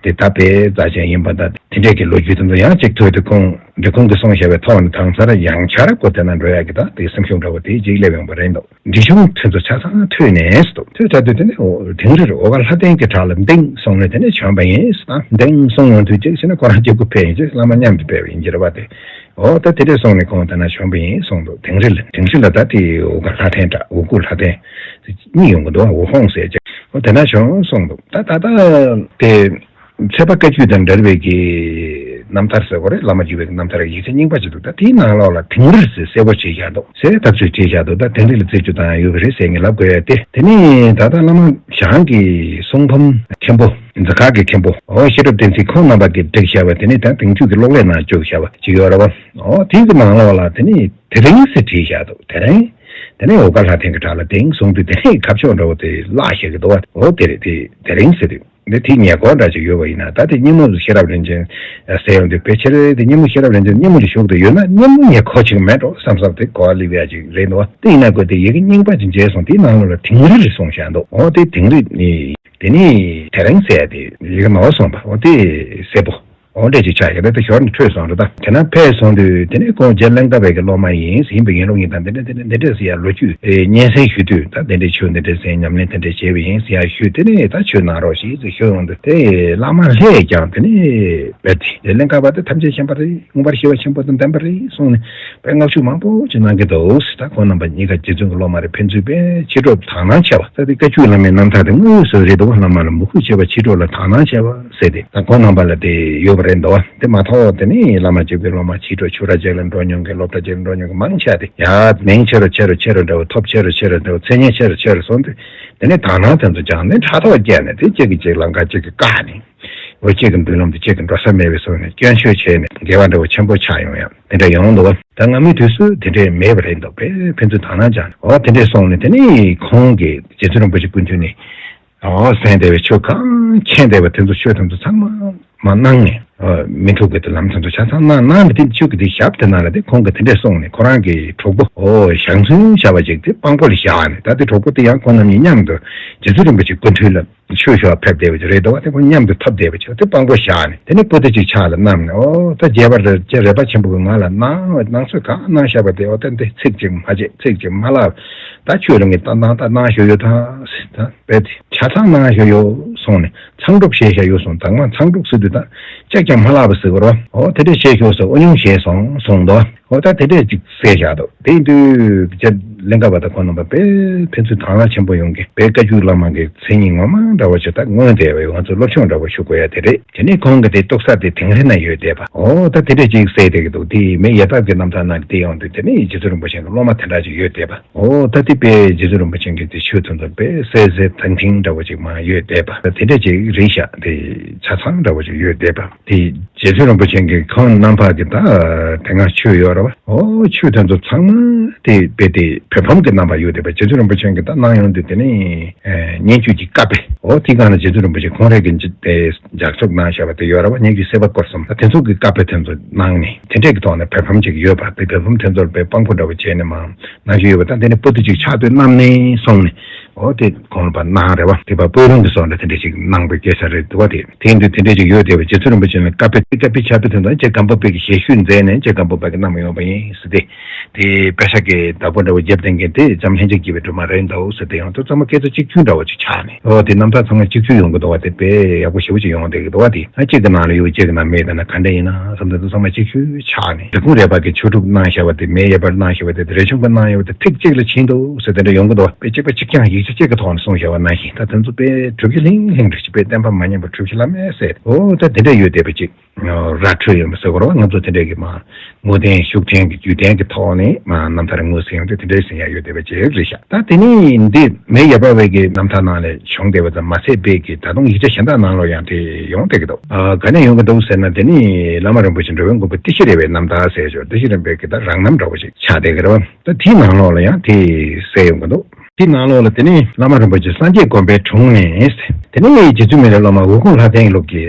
དེ་ད་དཔེ་རྩ་ཅན་ཡིན་པ་དང་དེ་འདྲས་ཀྱི་ལོ་རྒྱུས་དེ་ཚོ་ཡང་གཅིག་ཐོས་ཏེ་ཁོང་འབྲི་གུང་གི་གསུང་བཤད་པའི་ཐོག་ནས་དང་སར་ཡང་བསྐྱར་སྒོ་དེ་ན་འགྲོ་ཡག་གི་ད་དེ་སེམས་ཤུགས་འདྲ་བོ་དེ་ཅིག་སླེབས་ཡོང་པ་རེད་འདུག་འབྲི་གཞུང་དེ་ཚོ་ཆ་ཚང་ཐོས་ནས་སུ་ཐོས་ཚར་དུས་དེ་ནས་འོ་དིང་རི་རུ་འོ་ག་ལྷ་ལྡན་གྱི་བྲག་ལ་ལྡིང་སོང་ནས་དེ་ནས་བྱོན་པ་ཡིན་ཟེར། ལྡིང་སོང་ཡོང་དུས་གཅིག་ཟེར་ན་ཁོ་རང་སྐྱེ་རྒུ་ཕེབས་ཡིན་གཅིག་བླ་མ་མཉམ་དུ་ཕེབས་པ་ཡིན་གྱི་རེད་པ། དེ་འོ་ད་དེ་འདྲས་སོང་ནས་ཁོང་དེ་ན་བྱོན་པ་ཡིན་གསུངས་འདུག་དིང་རི་ལ། དིང་རི་ལ་ད་དེ་འོ་ག་ལྷ་ལྡན་བྲག་འོ་གུ་ལྷ་ལྡན་གཉིས་ཡོང་གི་འདུག་འོ་ཧོང་ཟེར་ཅིག་འོ་དེ་ན་བྱོན་གསུངས་འདུག་ད་ད་ད་དེ། ཚེ་དཔག་བཀའ་བརྒྱུད་དང་འབྲེལ་བའི་གི་རྣམ་ཐར་ཟེར་དགོས་རེད། བླ་མ་བརྒྱུད་པའི་གི་རྣམ་ཐར་ཡིག་ཆ་རྙིང་པ་ཅིག་འདུག་ད་དེའི་ནང་ལོགས་ལ་དིང་རི་ཟེར་གསལ་པོ་བྲིས་བཞག་འདུག་གསལ་ཐག་ཆོད་བྲིས་བཞག་འདུག་ད་དིང་རི་ལ་རྩད་གཅོད་བཏང་ཡ་ཡོད་པ་རེད་ཟེར་ངས་ལབ་དགོས་ཡ་དེ། དེ་ནས་ད་ལྟ་བླ་མ་ཞང་གི་གསུང་འབུམ་ཆེན་པོ་ཛ་དཀར་གྱི་མཁན་པོ་འོ་ཤེས་རབ་བསྟན་འཛིན་ཁོང་རྣམ་པ་གིས་བསྒྲིགས་བཞག་པ་དེ་ནས་ད་དིང་ཆོས་ཀྱི་གློག་ཀླད་ནང་བཅུག་བཞག་པ་ཅིག་ཡོད་རེད་བ། འོ་དེའི་གི་ནང་ལོགས་ལ་དེ་ནས་དེ་རིང་ཟེར་བྲིས་བཞག་འདུག་དེ་རིང་། དེ་ནས་འོ་ག་ལྷ་ལྡན་གྱི་བྲག་ལ་ལྡིང་སོང་དུས་དེ་ནས་ཁ་ཕྱོགས་འདྲ་བོ་དེ་བརླག་བཞག་གི་འདུག་བ། འོ་དེ་རེད། དེ་དེ་རིང་ཟེར་དུས། འདི་དེའི་ཉེ་འཁོར་འདྲ་ཅིག་ཡོད་པ་ཡིན་ན་ད་དེ་སྙེ་མོ་ཤེས་རབ་རིན་ཆེན་ཟེར་ཡོང་དུས་ཕལ་ཆེར་དེ་སྙེ་མོ་ཤེས་རབ་རིན་ཆེན་སྙེ་མོ་ལ་ཞུགས་ཏེ་ཡོད་ན་སྙེ་མོ་ཉེ་འཁོར་ཅིག་མེད་འགྲོ་བསམ་བསམ་དེ་གོ་བ་ལེན་ཡ་ཅིག་རེད་འདུག་བ། དེ་ཡིན་ན་དགོས་དེ་ཡི་གེ་རྙིང་པ་ཅིག་མཇལ་སོང་། དེའི་ནང་ལོགས་ལ་དིང་རི་རེད་གསུངས་བཞག་འདུག་འོ་དེ་དིང་རི་ནི་དེ་ནི་དེ་རིང་ཟེར་ཡ་དེ་ཡི་གེ་ནོར་སོང་པ་འོ་དེ་གསལ་པོ། འོ་འདྲ་ཅིག་ཆགས་ཡོད་རེད། དེ་ཞོར་ནས་འཕྲོས་སོང་རེད། ད་དེ་ན་ཕེབས་སོང་དུས་དེ་ནས་ཁོང་རྗེ་གླིང་དཀར་པའི་གི་སློབ་མ་ཡིན་ཟེར་ཡིན་པའི་ཡིན་ལུགས་ཡིན་དང་འདི་འདྲ་འདི་འདྲ་འདི་འདྲ་ཟེར་ཡ་ལོ་རྒྱུས་སྙན་སེང་ཞུ་དུས་ད་འདི་འདྲའི་ཆོས་འདི་འདྲ་ཟེར་ཉམས་ལེན་འདི་འདྲ་བྱས་པ་ཡིན་ཟེར་ཡ་ཞུས། དེ་ནས་ད་ཆོས་གནང་རོགས་ཞེས་ཟེར་ཞུ་ཡོང་དུས་དེ་བླ་མ་ལྷས་ཀྱང་དེ་ནས་རྗེ་གླིང་དཀར་པ་དེ་ཐམས་ཅད་མཁྱེན་པ་རེད། མངོན་པར་ཤེས་པ་ཆེན་པོ་དང་ལྡན་པ་རེད་གསུངས་ནས་དཔེ་བསྔགས་བརྗོད་མང་པོ་ཅིག་གནང་གི་འདུག་ད་ཁོང་རྣམ་པ་གཉིས་ཀ་རྗེ་བཙུན་གྱི་སློབ་མ་རེད། ཕན་ཚུན་དཔེ་མཆེད་གྲོགས་དག་སྣང་ཆེ་བ། ད་དེ་བཀའ་བརྒྱུད་བླ་མའི་རྣམ་ཐར་དེ་དངོས་སུ་རེད་འདུག་བླ་མ་ལ་མོས་གུས་ཆེ་བ་མཆེད་གྲོགས་ལ་དག་སྣང་ཆེ་བ་ཟེར་ཏེ་ད་ཁོང་རྣམ་པ་ལ་དེ་ཡོད་པ་རེད་འདུག་དེ་མ་གཏོགས་དེ་ནི་བླ་མ་གཅིག་པའི་སློབ་མ་མཆེད་གྲོགས་ཆོས་གྲྭ་གཅིག་ལ་འགྲོ་མྱོང་མཁན་སློབ་གྲྭ་གཅིག་ལ་འགྲོ་མྱོང་མཁན་མང་ཆེ་བ་དེ་ཡར་མིང་ཆེ་རུ་ཆེ་རུ་ཆེ་རུ་འདྲ་བོ་ཐོབ་ཆེ་རུ་ཆེ་རུ་འདྲ་བོ་མཚན་སྙན་ཆེ་རུ་ཆེ་རུ་སོང་དུས་དེ་ནི་དག་སྣང་དེ་ཚོ་སྦྱངས་ནས་ཕྲག་དོག་སྐྱེས་ནས་དེ་གཅིག་གིས་གཅིག་ལ་འགའ་གཅིག་གིས་བཀག་ནས། འོ་གཅིག་གི་མདུན་ལམ་དུ་གཅིག་གིས་འགྲོ་ས་མེད་པའི་སོང་ནས་སྐྱོན་ཤོས་བྱས་ནས་འགལ་བ་འདྲ་བོ་ཆེན་པོ་ཆགས་ཡོང་ཡ་དེ་འདྲ་ཡོང་འདུག་བ། ད་སྔ་མོའི་དུས་སུ་དེ་འདྲས་མེད་པ་རེད་འདུག་པས་ཕན་ཚུན་དག་སྣང་སྦྱངས་ནས་འོ་དེ་འདྲས་སོང་ནས་དེ་ནས་ཁོང་གིས་རྗེ་བཙུན་རིན་པོ་ཆེ་སྐུ་མདུན་ནས་འོ་གསན་བསྡད་པའི་ཆོས་གང་མཁྱེན་བསྡད་པ་དེ་ཚོ་ཆོས་དེ་ཚོ་ཚང་མ་མ་གནང་ནས་ ཨ། མི་འཁྲུགས་པའི་དུ་ལམ་དེ་ཚོ་ཆ་ཚང་གནང་གནང་ནས། དེ་ཆོས་ཀྱི་དེ་ཞབས་དེ་ནང་ལ་དེ་ཁོང་གིས་དེ་འདྲས་གསུངས་ནས། ཁོ་རང་གི་གྲོགས་པོ། ཨོ། ཞང་ཚུལ་བྱ་བ་ཅིག་དེ་དཔང་པོ་ལ་བཞག་ནས། ད་དེ་གྲོགས་པོ་དེ་ཡང་ཁོང་རྣམ་གཉིས་མཉམ་དུ་རྗེ་བཙུན་རིན་པོ་ཆེ་སྐུ་མདུན་ལ་ཆོས་ཞུ་བར་ཕེབས་བསྡད་པ་ཅིག་རེད་འདུག་བ། དེ་ཁོང་མཉམ་དུ་ཐོབ་བསྡད་པ་ཅིག་དེ་དཔང་པོ་བཞག་ནས། དེ་ནས་པོ་ཏི་ཅིག་ཕྱག་ལ་བསྣམས་ནས། ཨོ། ད་རྒྱས་པར་རྗེ་རས་པ་ཆེན་པོ་གིས་ང་ལ་གནང་གནང་སྲོལ་གང་གནང་བཞག་པ་དེ། ཨོ། ད་འདི་ཚིག་ཅིག་མ་བརྗེད། ཚིག་ཅིག་མ་བརླག་ད་ཆོས་ལ་ངས་ད་གནང་ད་གནང་ཞུ་ཡོད། ད་ད་རྦད་དེ་ཆ་ཚང་གནང་ཞུ་ཡོད་གསུངས་ནས། མཚང་སྒྲོག་བཞེས་བཞག་ཡོད་གསུངས། དང་མ་མཚང་སྒྲོག་ཟེར་དུས་ད་ཅག་ཀྱང་མ་བརླག་པ་ཟེར་དགོས་རོ། ཨོ། དེ་འདྲས་བྱས་ཤོག་ཟེར། ཨོ། ཉུང་བྱས་སོང་གསུངས་འདུག་ཨོ། ད་དེ་འདྲས་ཅིག་གསལ་བཞག་འདུག་དེ་ཡིན་དུས་རྗེ་ལིང་ག་པ་དང་ཁོང་རྣམ་པ་དཔེ་ཕན་ཚུན་དང་བླངས་ཆེན་པོ་ཡོང་གི། དཔེ་བཀའ་བརྒྱུད་བླ་མ་གི་མཚན་ཉིད་ངོ་མ་འདྲ་བོ་ཅིག་ད་མངོན་བསྡད་པའི་ང་ཚོ་སློབ་སྦྱོང་འདྲ་བོ་ཞུ་དགོས་ཡ་དེ་རེད། དེ་ནས་ཁོང་གི་དེ་གཏུག་ས་དེ་དིང་རི་ན་ཡོད་བསྡད་པ། ཨོ། ད་དེ་འདྲས་ཅིག་གསལ་བསྡད་ཀྱི་འདུག་དེ་མེ་ཡེར་པ་གི་རྣམ་ཐར་ནང་གི་དེ་ཡོང་དུས། དེ་ནས་རྗེ་བཙུན་རིན་པོ་ཆེ་གི་སློབ་མ་དེ་འདྲ་ཅིག་ཡོད་བསྡད་པ། ཨོ། ད་དེ་དཔེ་རྗེ་བཙུན་རིན་པོ་ཆེ་གི་དེ་ཆོས་དེ་ཚོ་དཔེ་གསལ་གསལ་ཐིང་ཐིང་འདྲ་བོ་ཅིག་མར་ཡོད་བསྡད་པ། དེ་འདྲ་ཅིག་རེད་ཤག་དེ་ཆ་ཚང་འདྲ་བོ་ཅིག་ཡོད་བསྡད་པ། དེ་རྗེ་བཙུན་རིན་པོ་ཆེ་གི་ཁོང་རྣམ་པ་གི་ད་དེ་སྔ་ཆོས་ཡོད་རེད་བ། ཨོ། ཆོས་དེ་ཚོ་ཚང་མ་དེ་དཔེ་དེ་བོད་ཕམ་གི་རྣམ་པ་ཡོད་བསྡད་པ། རྗེ་བཙུན་རིན་པོ་ཆེ་གི་ད་གནང་ཡོང་དུས། དེ་ནས་ཨེ། སྙན་བརྒྱུད་ཀྱི་བཀའ་པོད། ཨོ། དེ་སྒང་ལ་རྗེ་བཙུན་རིན་པོ་ཆེ་ཁོང་རང་གིས་དེ་ལྗགས་རྩོམ་གནང་བཞག་པ་དེ་ཡོད་རེད་བ། སྙན་བརྒྱུད་སྲིད་པ་སྐོར་གསུམ། ད་དེ་ཚོ་གི་བཀའ་པོད་དེ་ཚོ་གནང་ནས། དེ་འདྲས་ཀྱི་ཐོག་ནས་བོད་ཕམ་ཅིག་ཡོད་པ། དེ་བོད་ཕམ་དེ་ཚོར་དཔེ་དཔང་པོ་འདྲ་བོ་བྱས་ནས་མར་གནང་རྒྱུ་ཡོད་པ། ད་དེ་ནས་པོ་ཏི་ཅིག་ཕྱག་ཏུ་བསྣམས་ནས་སོང་ནས། ཨོ། དེ་ཁོང་ལ་ཕར་གནང་རེད་བ། དེ་ཕར་སྤོས་རོང་གི་སོགས་འདྲ་དེ་འདྲས་ཅིག་གནང་པའི་སྐད་ཆ་རེད་འདུག་བ། དེ། དེ་ཡིན་དུས་དེ་འདྲས་ཅིག་ཡོད་བསྡད་པ། རྗེ་བཙུན་རིན་པོ་ཆེ་ལ་བཀའ་པོད། བཀའ་པོད་ཕྱག་དཔེ་དེ་ཚོ་རྗེ་སྒམ་པོ་པ་གིས་ཞལ་བཤུས་མཛད་ནས། རྗེ་སྒམ་པོ་པ་གིས་བསྣམས་ཡོང་བ་ཡིན་ཟེར་ཏེ། དེ་པེ་ཤག་གི་བདག་པོ་འདྲ་བོ་རྒྱབ་བསྟན་མཁན་དེ་འཇམ་ལྷན་རྒྱས་ཀྱི་པའི་སྒྲོལ་མ་རེད་འདུག་ཟེར། དེ་ཡང་དེ་ཚང་མ་སྐད་ཆ་གཅིག་གྱུར་འདྲ་བོ་ཅིག་ཆགས་ནས། ཨོ། དེ་རྣམ་ཐར་ཚང་མ་གཅིག་གྱུར་ཡོང་གི་འདུག་བ། དེ་དཔེ་ཡག་པོ་ཞེ་པོ་ཅིག་ཡོང་བསྡད་ཀྱི་འདུག་བ། དེ་ཨ། གཅིག་གི་ནང་ལ་ཡོད། གཅིག་གི་ནང་མེད། ད་ན་ག་འདྲ་ཡིན་ན་བསམ། དེ་ཚོ་ཚང་མ་གཅིག་གྱུར་ཆགས་ནས། འབྲི་གུང་རས་པ་གིས་ཆོས་དྲུག་གནང་བཞག་པ་དེ། མེ་ཡེར་པར་གནང་བཞག་པ་དེ། རས་ཆུང་པ་གནང་ཡོད་པ་དེ། ཐིག་གཅིག་ལ་ཕྱིན་འདུག་ཟེར། དེ་འདྲ་ཡོང་གི་འདུག་བ། དཔེ་གཅིག་པ་གཅིག་རྐྱང་ཡིག་ཆ་གཅིག་གི་ཐོག་ནས་གསུངས་བཞག་པ་ནང་བཞིན། ད་དེ་ཚོ་དཔེ་གྲུབ་གཞི་ལྷིང་ལྷིང་རེད། དཔེ་བསྟན་པ་མ་ཉམས་པ་གྲུབ་གཞི་བླ་མེད་ཟེར། ཨོ། ད་དེ་འདྲ་ཡོད་བསྡད་པ་གཅིག་ར་འཕྲོད་ཡོད་པ་ཟེར་དགོས་རེད་བ། ང་ཚོ་དེ་འདྲས་ཀྱི་མར་ངོ་དེབ་ཤུགས་ལྡན་གྱི་བརྒྱུད་ལྡན་གྱི་ཐོག་ནས་མར་རྣམ་ཐར་ངོས་ཟིན་ཡོང་དུས། དེ་འདྲས་ཟིན་ཡ་ཡོད་བསྡད་པ་ཅིག་རེད་ཤག་ད་དེ་ནས་འདི་མེ་ཡེར་པ་བའི་གི་རྣམ་ཐར་ནང་ལ་བྱུང་བསྡད་པ་ཙམ་མ་ཟད། དཔེ་གི་ད་དུང་ཡིག་ཆ་གཞན་དག་ནང་ལོགས་ཡང་དེ་ཡོང་བསྡད་ཀྱི་འདུག་ཨ། ག་ནས་ཡོང་གི་འདུག་ཟེར་ན། དེ་ནི་བླ་མ་རིན་པོ་ཆེ་འགྲོ་བའི་མགོན་པོ་ཏི་ཤྲི་རས་པའི་རྣམ་ཐར་ཟེར་ཞོར། ཏི་ཤྲི་རས་པའི་གི་ད་རང་རྣམ་འདྲ་བོ་ཞིག་ཆགས་བསྡད་ཀྱི་རེད་བ། ད་དེའི་ནང་ལོགས་ལ་ཡང་དེ་གསལ་ཡོང་གི་འདུག་དེའི་ནང་ལོགས་ལ་དེ་ནི་བླ་མ་རིན་པོ་ཆེ་སངས་རྒྱས་དགོན་པའི་དྲུང་ནས། དེ་ནི་རྗེ་བཙུན་མི་ལའི་སློབ་མ་འུ་ཁུང་ལྷ་ལྡན་ལུགས་ཀྱི་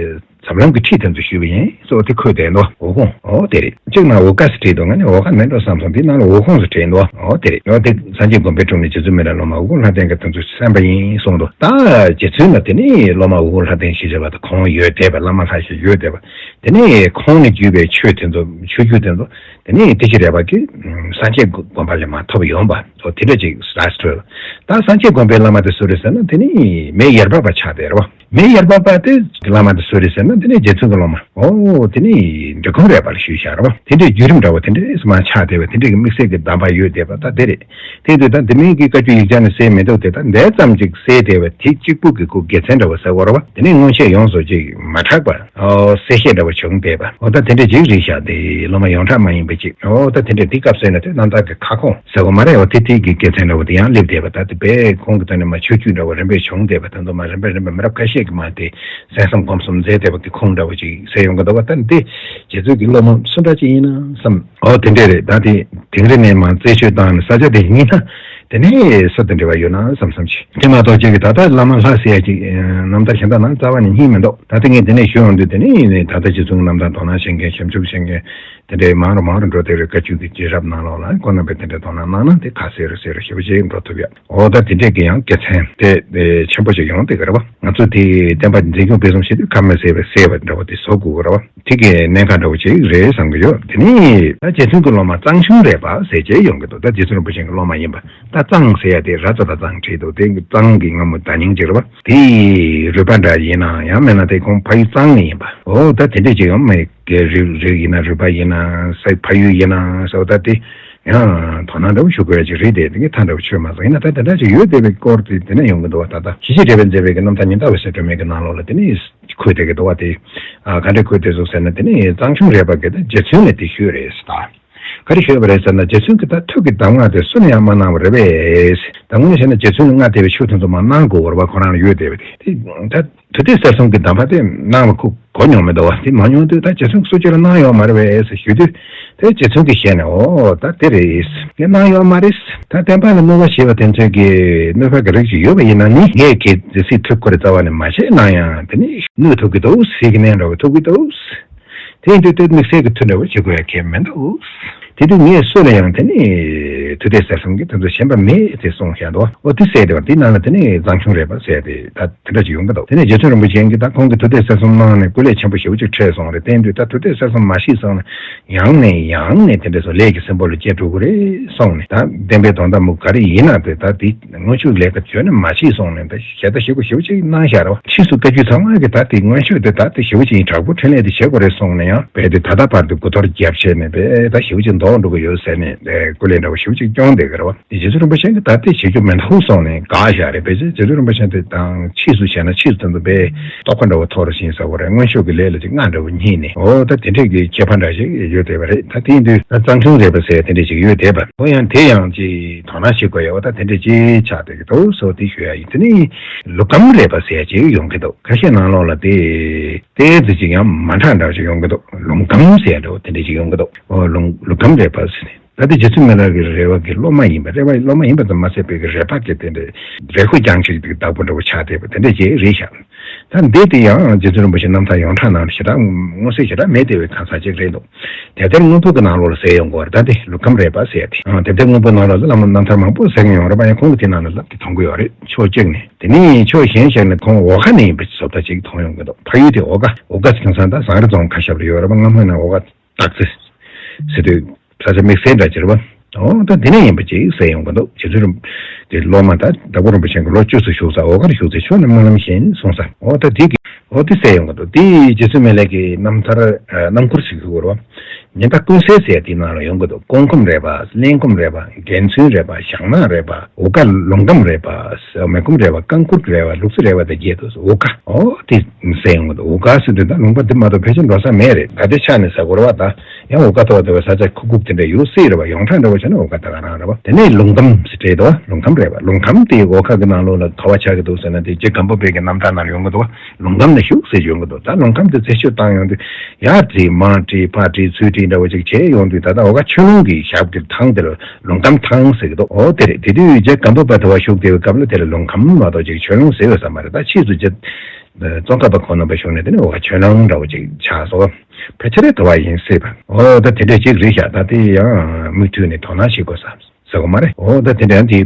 ཟབ་ལམ་གྱི་ཁྲིད་དེ་ཚོ་ཞུས་པ་ཡིན་གཙོ་བོ་དེ་འཁོད་བསྡད་འདུག་འུ་ཁུང་། ཨོ། དེ་རེད། གཅིག་ནང་འུ་ཀ་ཟེར་བྲིས་འདུག་ང་ནི་འུ་ཁ་མིན་འགྲོ་བསམ་སོང་། དེའི་ནང་ལ་འུ་ཁུང་ཟེར་བྲིས་འདུག་ཨོ། དེ་རེད། ཨོ། དེ་སངས་རྒྱས་དགོན་པའི་དྲུང་ནས་རྗེ་བཙུན་མི་ལའི་སློབ་མ་འུ་ཁུང་ལྷ་ལྡན་གྱིས་དེ་ཚོ་གསན་པ་ཡིན་གསུངས་འདུག་ད་རྗེ་བཙུན་ལ་དེ་ནི་སློབ་མ་འུ་ཁུང་ལྷ་ལྡན་ཞེས་བྱ་བ་དང་ཁོང་ཡོད་བསྡད་པ། བླ་མ་ལྷ་ཞིག་ཡོད་བསྡད་པ། དེ་ནི་ཁོང་ནས་བརྒྱུད་པའི་ཆོས་དེ་ཚོ། ཆོས་བརྒྱུད་དེ་ཚོ་དེ་ནི་ཏི་ཤྲི་རས་པ་གིས་སངས་རྒྱས་དགོན་པ་ལས་མར་ཐོབ་ཡོང་བ། ཨོ། དེ་འདྲ་ཅིག་ར་འཕྲོད། ད་སངས་རྒྱས་དགོན་པའི་བླ་མ་དེ་སུ་རེད་ཟེར་ན། དེ་ནི་མེ་ཡེར་པ་པ་ཆགས་བསྡད་རེད་བ། མེ་ཡེར་པ་པ་དེ་བླ་མ་དེ་སུ་རེད་ཟེར་ན། དེ་ནི་རྗེ་བཙུན་གྱི་སློབ་མ། ཨོ། དེ་ནི་འབྲི་གུང་རས་པ་ལ་ཞུས་བཞག་རེད་བ། དེ་འདྲའི་བརྒྱུད་རིམ་འདྲ་བོ་དེ་འདྲས་མར་ཆགས་བསྡད་པ། དེ་འདྲའི་གི་དམིགས་བསལ་གྱི་གདམས་པ་ཡོད་བསྡད་པ་ད་དེ་རེད། དེ་དུས་ད་འདི་མིན་གྱི་བཀའ་བརྒྱུད་ཡིག་ཆ་ནས་གསལ་མི་འདུག་དེ་ད་འདས་ཙམ་ཅིག་གསལ་བསྡད་པ་དེ་གཅིག་པུ་གི་ཁོ་དགེ་མཚན་འདྲ་བོ་ཟེར་དགོས་རེད་བ། དེ་ནས་མངོན་ཤེས་ཡོངས་སུ་ཅིག་མ་གྲགས་པ། ཨོ། གསལ་བཤད་འདྲ་བོ་བྱུང་བསྡད་པ། ཨོ། ད་དེ་འདྲ་ཅིག་རེད་ཤག་དེ་སློབ་མ་ཡོངས་གྲགས་མ་ཡིན་པ་ཅིག་ཨོ། ད་དེ་འདྲ་འདི་སྐབས་ཟེར་ན་དེ་རྣམ་ཐར་གྱི་ཁ་སྐོང་ཟེར་དགོས་མ་རེད། ཨོ། དེ་དེ་གི་དགེ་མཚན་འདྲ་བོ་དེ་ཡང་སླེབས་བསྡད་པ། ད་དེ་དཔེ་ཁོང་གི་ཐོག་ནས་མར་ཆོས་བརྒྱུད་འདྲ་བོ་རིམ་པས་བྱུང་བསྡད་པ། ད་དུང་མར་རིམ་པས་རིམ་པས་མི་རབས་ཁ་ཤས་ཀྱིས་མར་དེ་གསན་བསམ་སྒོམ་གསུམ་མཛད་བསྡད་པ་གི་ཁུངས་འདྲ་བོ་ཅིག་གསལ་ཡོང་གི་འདུག་བ། ད་འདི་རྗེ་བཙུན་གྱི་སློབ་མ་སུ་འདྲ་ཅིག་ཡིན་ན་བསམ། ཨོ། དེ་འདྲས་རེད། ད་དེ་དིང་རི་ནས་མར་རྩད་གཅོད་བཏང་ནས་ས་ཆ་དེ་རྙེད་ན། དེ་ནས་སུ་དང་འབྲེལ་བ་ཡོད་ན་བསམ་བསམ་ཞིག་དེ་མ་གཏོགས་ཅིག་གི་ད་ལྟ་བླ་མ་ལྷ་ཟེར་ཡ་ཅིག་རྣམ་ཐར་གཞན་དག་ནང་རྩ་བ་ནས་རྙེད་མི་འདུག་ད་ལྟ་ངས་དེ་ནས་ཞུ་ཡོང་དུས། དེ་ནས་ད་ལྟ་རྗེ་བཙུན་རྣམ་ཐར་དོ་སྣང་བྱེད་མཁན། ཞིབ་འཇུག་བྱེད་མཁན་དེ་འདྲའི་མང་རུ་མང་རུ་འགྲོ་བསྡད་པའི་བཀའ་བརྒྱུད་ཀྱི་རྗེས་རབས་ནང་ལོགས་ལ། ཁོང་རྣམ་པས་དེ་འདྲའི་དོ་སྣང་གནང་ན་དེ་ཁ་གསལ་རུ་གསལ་རུ་ཞེ་པོ་ཅིག་འགྲོ་ཐུབ་ཡ། འོ། ད་དེ་འདྲས་ཀྱི་ཡང་དགེ་མཚན་དེ་ཆེན་པོ་ཞིག་ཡོང་བསྡད་ཀྱི་རེད་བ། ང་ཚོ་དེ་བསྟན་པ་འཛིན་སྐྱོང་སྤེལ་གསུམ་བྱེད་དུས་ཁ་མ་ཟས་པའི་ཟས་པ་འདྲ་བོ་དེ་བཟོ་དགོས་ཀྱི་རེད་བ། དེ་གི་གནད་འགག་འདྲ་བོ་ཅིག་རེད་བསམ་གྱི་ཡོད། དེ་ནས་ད་རྗེ་བཙུན་གྱི་སློབ་མ་གཙང་ཆུང་རས་པ་ཟེར་བྱས་ཡོང་གི་འདུག་ད་རྗེ་བཙུན་རིན་པོ་ཆེ་གི་སློབ་མ་ཡིན་པ། ད་གཙང་ཟེར་ཡ་དེ་ར་ཙ་ད་གཙང་བྲིས་འདུག་དེ་གི་གཙང་གི་སྔ་མོ་བརྡ་རྙིང་ཅིག་རེད་བ། དེ་རུས་པ་འདྲ་ཡིན་ན་ཡང་མིན་ན། དེ་ཁོང་ཕ་ཡུལ་གཙང་ནས་ཡིན་པ། འོ། ད་དེ་འདྲས་ཅིག་ཡང་མི་གི་རིགས་རིགས་ཡིན་ན། རུས་པ་ཡིན་ན། ས་ཕ་ཡུལ་ཡིན་ན་ཟེར་བ། ད་དེ་ཡང་དོ་སྣང་འདྲ་བོ་ཞུ་དགོས་ཡ་ཅིག་རེད་དེ། དེ་གི་ཐག་འདྲ་བོ་ཆོད་མ་སོང་། ཡིན་ན་ད་དེ་འདྲ་ཅིག་ཡོད་བསྡད་པའི་སྐོར་དེ་དེ་ནས་ཡོང་གི་འདུག་བ། ད་ལྟ་ཞི་བྱེད་འགྲེལ་པས་མཛད་པའི་གི་རྣམ་ཐར་ཉི་ཟླ་འོད་ཟེར་སྒྲོན་མེ་གི་ནང་ལོགས་ལ་དེ་ནས་འཁོད་བསྡད་ཀྱི་འདུག་བ། དེ་ཨ་ག་འདྲས་འཁོད་བསྡད་འདུག་ཟེར་ན། དེ་ནས་གཙང་ཆུང་རས་པ་གིས་ད་རྗེ་བཙུན་ལ་དེ་ཞུས་རེད་ཟེར། ད་ག་རེ་ཞུས་པ་རེད་ཟེར་ན། རྗེ་བཙུན་གྱིས་ད་ཐུགས་ཀྱི་གདམས་ངག་དེ་སུ་ལ་ཡང་མ་གནང་བ་རེད་པས། ད་དངོས་གནས་བྱས་ན་རྗེ་བཙུན་ལ་མངའ་བདེ་བའི་ཆོས་དེ་ཚོ་མར་གནང་དགོས་པ་རེད་བ། ཁོ་རང་ལ་ཡོད་བསྡད་པ་དེ། དེ་ད་དུས་དེབ་གསེར་གསུམ་གྱི་གདམས་པ་དེ་གནང་བ་ཁོ་གོ་མྱོང་མི་འདུག་བ། དེ་མ་མྱོང་དུས་ད་རྗེ་བཙུན་སུ་གཅིག་ལ་གནང་ཡོད་མ་རེད་པས་ཟེར་ཞུས་དུས། དེ་རྗེ་བཙུན་གྱི་ཞལ་ནས། འོ། ད་དེ་རེད། ངས་གནང་ཡོད་མ་རེད། ད་བསྟན་པ་ལ་གནོད་པ་བྱེད་པ་དེ་ཚོའི་གི་གནོད་པ་གི་རིགས་ཤིག་ཡོད་པ་ཡིན་ན་ནི། ངས་གལ་སྲིད་ཐུགས་ཁུར་རྩ་བ་ནས་མ་བཞེས་ན་ཡང་དེ་ནི་གནོད་ཐུབ་ཀྱི་འདུག་ཟེར་གི་ནས་འགྲོ་གི་ཐུབ་ཀྱི་འདུག་དེ་ཡིན་དུས་དེ་དམིགས་བསལ་གྱི་མཐུ་འདྲ་བོ་བྱེད་དགོས་ཡ་གལ་མི་འདུག། དེ་དུས་ངས་སུ་ལ་ཡང་དེ་ནི་མཐུ་གཏད་གསེར་གསུམ་གྱི་དེ་ཚོ་ཞེན་པ་མེད་དེ་གསུངས་བཞག་འདུག། འོ་དེ་གསལ་བདེ་བ་དེ་ནང་ལ་དེ་ནི་གཙང་ཆུང་རས་པ་ཟེར་ཏེ་ད་དེ་འདྲ་ཅིག་ཡོང་གི་འདུག། དེ་ནས་རྗེ་བཙུན་རིན་པོ་ཆེ་གིས་ད་ཁོང་གིས་མཐུ་གཏད་གསེར་གསུམ་གནང་ནས་སྐུ་ལས་ཆེན་པོ་ཞེ་པོ་ཅིག་འཕྲད་སོང་རེད། དེ་ཡིན་དུས་ད་མཐུ་གཏད་གསེར་གསུམ་མ་ཤེས་སོང་ན་ཡང་ནས་ཡང་ནས་དེ་འདྲ་སོང་ལས་ཀྱི་སྲིན་པོ་ལ་སྐྱེ་འགྲོ་གི་རེད་གསུངས་ནས། ད་བདེན་པའི་དོན་དག་མོ་ག་རེ་ཡིན་ན་དེ་ད་དེ་དངོས་ཆོས་ལས་ཀ་བྱོས་ནས་མ་ཤེས་སོང་ནས་ད་ཞལ་ཏ་ཞེ་པོ་ཞེ་པོ་ཅིག་གནང་བཞག་རེད་བ། ཕྱིས་སུ་བཀའ་བརྒྱུད་ཚང་མ་གིས་ད་དེ་དངོས་ཆོས་དེ་ད་དེ་ཞེ་པོ་ཅིག་ཡིན། དྲག་པོ་འཕྲིན་ལས་དེ་བྱེད་དགོས་རེད་གསུངས་ནས་ཡང་བས་དེ་ད་ལྟ་བར་དུ་མགོ་ཐོར་རྒྱབ་བྱས་ནས་བས་ད་ཞེ་པོ་ཅིག་འདོགས་འགྲོ་གི་ཡོད་ཟེར་ནས་སྐུ་ལས་འདྲ་བོ་ཞེ་པོ་ཅིག་སྐྱོང་བསྡད་གི་རེད་བ། དེ་རྗེ་བཙུན་རིན་པོ་ཆེ་གིས་ད་དེ་བྱེད་རྒྱུ་མི་འདུག་གསུངས་ནས་དགག་བཞག་རེད། བས་རྗེ་བཙུན་རིན་པོ་ཆེ་དེ་དང་ཕྱིས་སུ་བྱས་ན་ཕྱིས་སུ་དེ་ཚོ་བས་རྟོགས་པ་འདྲ་བོ་མཐོ་རུ་ཕྱིན་ཟེར་བ་རེད། མངོན་ཤེས་ཀྱི་ལས་ལ་ཅིག་སྔ་འདྲ་བོ་རྙེད་ནས་འོ་ད་དེ་འདྲས་ཀྱི་ཁྱད་པར་འདྲ་ཞིག་ཡོད་བསྡད་པ་རེད། ད་དེ་ཡིན་དུས་ད་གཙང་ཆུང་རས་པ་ཟེར་དེ་འདྲས་ཅིག་ཡོད་བསྡད་པ། འོ་ཡང་དེ་ཡང་ཅིག་དོ་སྣང་བྱེད་དགོས་ཡ་འོ་ད་དེ་འདྲས་ཅིག་ཆགས་བསྡད་ཀྱི་འདུག་ཟེར་བ་དེ་ཞུ་ཡ་ཡིན། དེ་ནས་ལུག་སྐམ་རས་པ་ཟེར་ཅིག་ཡོང་གི་འདུག། ཁ་ཤས་ནང་ལོགས་ལ་དེ་དེ་ཚོ་ཅིག་ཡང་མ་འདྲ་འདྲ་ཅིག་ཡོང་གི་འདུག། ལུང་སྐམ་ཟེར་ཡ་འདྲ་བོ་དེ་འདྲས་ཅིག་ཡོང་གི་འདུག། འོ་ལུང་ལུག་སྐམ་རས་པ་ཟེར་ནས། ད་ལྟ་རྗེ་བཙུན་མི་ལ་གི་རས་པ་གི་སློབ་མ་ཡིན་པ། རས་པ་སློབ་མ་ཡིན་པ་ཙམ་མ་ཟད་པའི་གི་རས་པ་གི་དེ་འདྲའི་རས་ཁུ་རྐྱང་ཅིག་གི་བདག་པོ་འདྲ་བོ་ཆགས་བསྡད་པ་དེ་འདྲ་ཅིག་རེད་ཤག། ད་འདི་དེ་ཡང་རྗེ་བཙུན་རིན་པོ་ཆེ་རྣམ་ཐར་ཡོངས་གྲགས་ནང་ཞེ་དྲག་མངོན་གསལ་ཞེ་དྲག་མེད་བསྡད་པའི་གང་ཟག་ཅིག་རེད་འདུག། དེབ་ཐེར་སྔོན་པོ་གི་ནང་ལོགས་ལ་གསལ་ཡོང་གི་ཡོད་རེད། ད་དེ་ལུག་ཁམས་རས་པ་ཟེར་ཡ་དེ་ཨང་དེབ་ཐེར་སྔོན་པོའི་ནང་ལོགས་ལ་བླ་མ་རྣམ་ཐར་མང་པོ་གསལ་གྱི་ཡོང་རེད་པ། ཡང་ཁོང་གི་དེ་ནང་ལ་ལབ་དེ་མཐོང་གི་ཡོད་རེད། ཕྱོགས་གཅིག་ནས། དེ་ནས་ཕྱོགས་གཞན་ཞིག་ནས་ཁོང་འོ་ཁ་ནས་ཡིན་པ་ཅིག་བཟོ་ལྟ་ཅིག་མཐོང་ཡོང་གི་འདུག། ཕ་ཡུལ་དེ་འོ་ཁ། འོ་ཁ་ཟེར་དུས་ཙང་ད་བཟང་རི་རྫོང་ཁ་ཞབས་ལ་ཡོད་རེད་པ། སྔ་མོ་ན་འོ་ཁ། སྟག་རྩེ་ཟེར་དུས་ས་ཆ་དམིགས་བསལ་འདྲ་ཅིག་རེད་པ། འོ་ད་དེ་ནས་ཡིན་པ་ཅིག་གསལ་ཡོང་གི་འདུག། རྗེ་བཙུན་རིན་དེ་སློབ་མ་ད་དྭགས་པོ་རིན་པོ་ཆེ་གི་ལོ་བཅུ་ཙམ་བཞུགས་ས་འོ་ཁར་བཞུགས་ཚེ་ཆོས་ནི་སྨོན་ལམ་བཞིན་གསུངས་ས། འོ་ད་དེ་གི་འོ་དེ་གསལ་ཡོང་གི་འདུག། དེ་རྗེ་བཙུན་མི་ལ་གི་རྣམ་ཐར་རྣམ་མགུར་ཞིག་ཞུ་དགོས་རེད་པ། ཉི་ཟླ་ཀུན་གསལ་ཟེར་ཡ་དེའི་ནང་ལ་ཡོང་གི་འདུག། སྐུ་འཁུམས་རས་པ། ཀླད་འཁུམས་རས་པ། རྒྱལ་མཚུན་རས་པ། ཞང་ནག་རས་པ། འོ་ཀ། ལུང་སྐམ་རས་པ། མེ་འཁུམས་རས་པ། རྐང་ཁུག་རས་པ། ལུག་རྫི་རས་པ་དང་བརྒྱད་འདུག། འོ་ཀ། འོ་དེ་གསལ་ཡོང་གི་འདུག། འོ་ཀ་ཟེར་དུས་ད་ལུང་པ་འདི་མ་གཏོགས་ཕལ་ཆེར་འགྲོ་ས་མེད་རེད། ད་ལྟའི་ཆ་ནས་ཟེར་དགོས་རེད་པ། ད་ཡང་འོ་ཀ་ཐོག་དེ་བས་ས་ཆ་ཁུག་ཁུག་དེ་འདྲ་ཡོད་སྲིད་རེད་པ། ཡོངས་གྲགས་འདྲ་བོ་བྱས་ན་འོ་ཀ་ད་ག་རང་རེད་པ། དེ་ནས་ལུང་སྐམ་ཟེར་བྲིས་འདུག། ལུང་སྐམ་རས་པ། ལུང་སྐམ་དེ་འོ་ཁ་གི་ནང་ལོགས་ལ་ག་བ་ཆགས་ཀྱི་འདུག་ཟེར་ན། དེ་རྗེ་སྒམ་པོ་པའི་གི་རྣམ་ཐར་ནང་ཡོང་གི་འདུག། ལུང་སྐམ་ལ་བཞུགས་ཟེར་ཡོང་གི་འདུག། ད་ལུང་སྐམ་དེ་རྩད་གཅོད་བཏང་ཡོང་དུས་ཡར་བྲིས་མར་བྲིས་ཕར་བྲིས་ཚུར་བྲིས་འདྲ་བོ་ཅིག་བྱས་ཡོང་དུས་ད་ལྟ་འོ་ཁ་ཆོས་ལུང་གི་ཞབས་ཀྱི་ཐང་དེ་ལ་ལུང་སྐམ་ཐང་ཟེར་གི་འདུག། འོ་དེ་རེད། དེ་དུས་རྗེ་སྒམ་པོ་པ་དེ་བ་བཞུགས་བསྡད་པའི་སྐབས་ལ་དེ་ལ་ལུང་སྐམ་མ་གཏོགས་ཅིག་ཆོས་ལུང་ཟེར་ཡོད་ས་མ་རེད། ད་ཕྱིས་སུ་རྗེ་ཙོང་ཁ་པ་ཁོང་རྣམ་པ་བཞུགས་ནས་དེ་ནས་འོ་ཁ་ཆོས་ལུང་འདྲ་བོ་ཅིག་ཆགས་སོང་། ཕལ་ཆེར་དེ་བ་ཡིན་སྲིད་པ། འོ་ད་དེ་འདྲ་ཅིག་རེད་ཤག། ད་དེ་ཡང་མུ་མཐུད་ནས་དོ་སྣང་བྱེད་དགོས་ས་ཟེར་གོ་མ་རེད། འོ་ད་དེ་འདྲ་ཡང་དེ་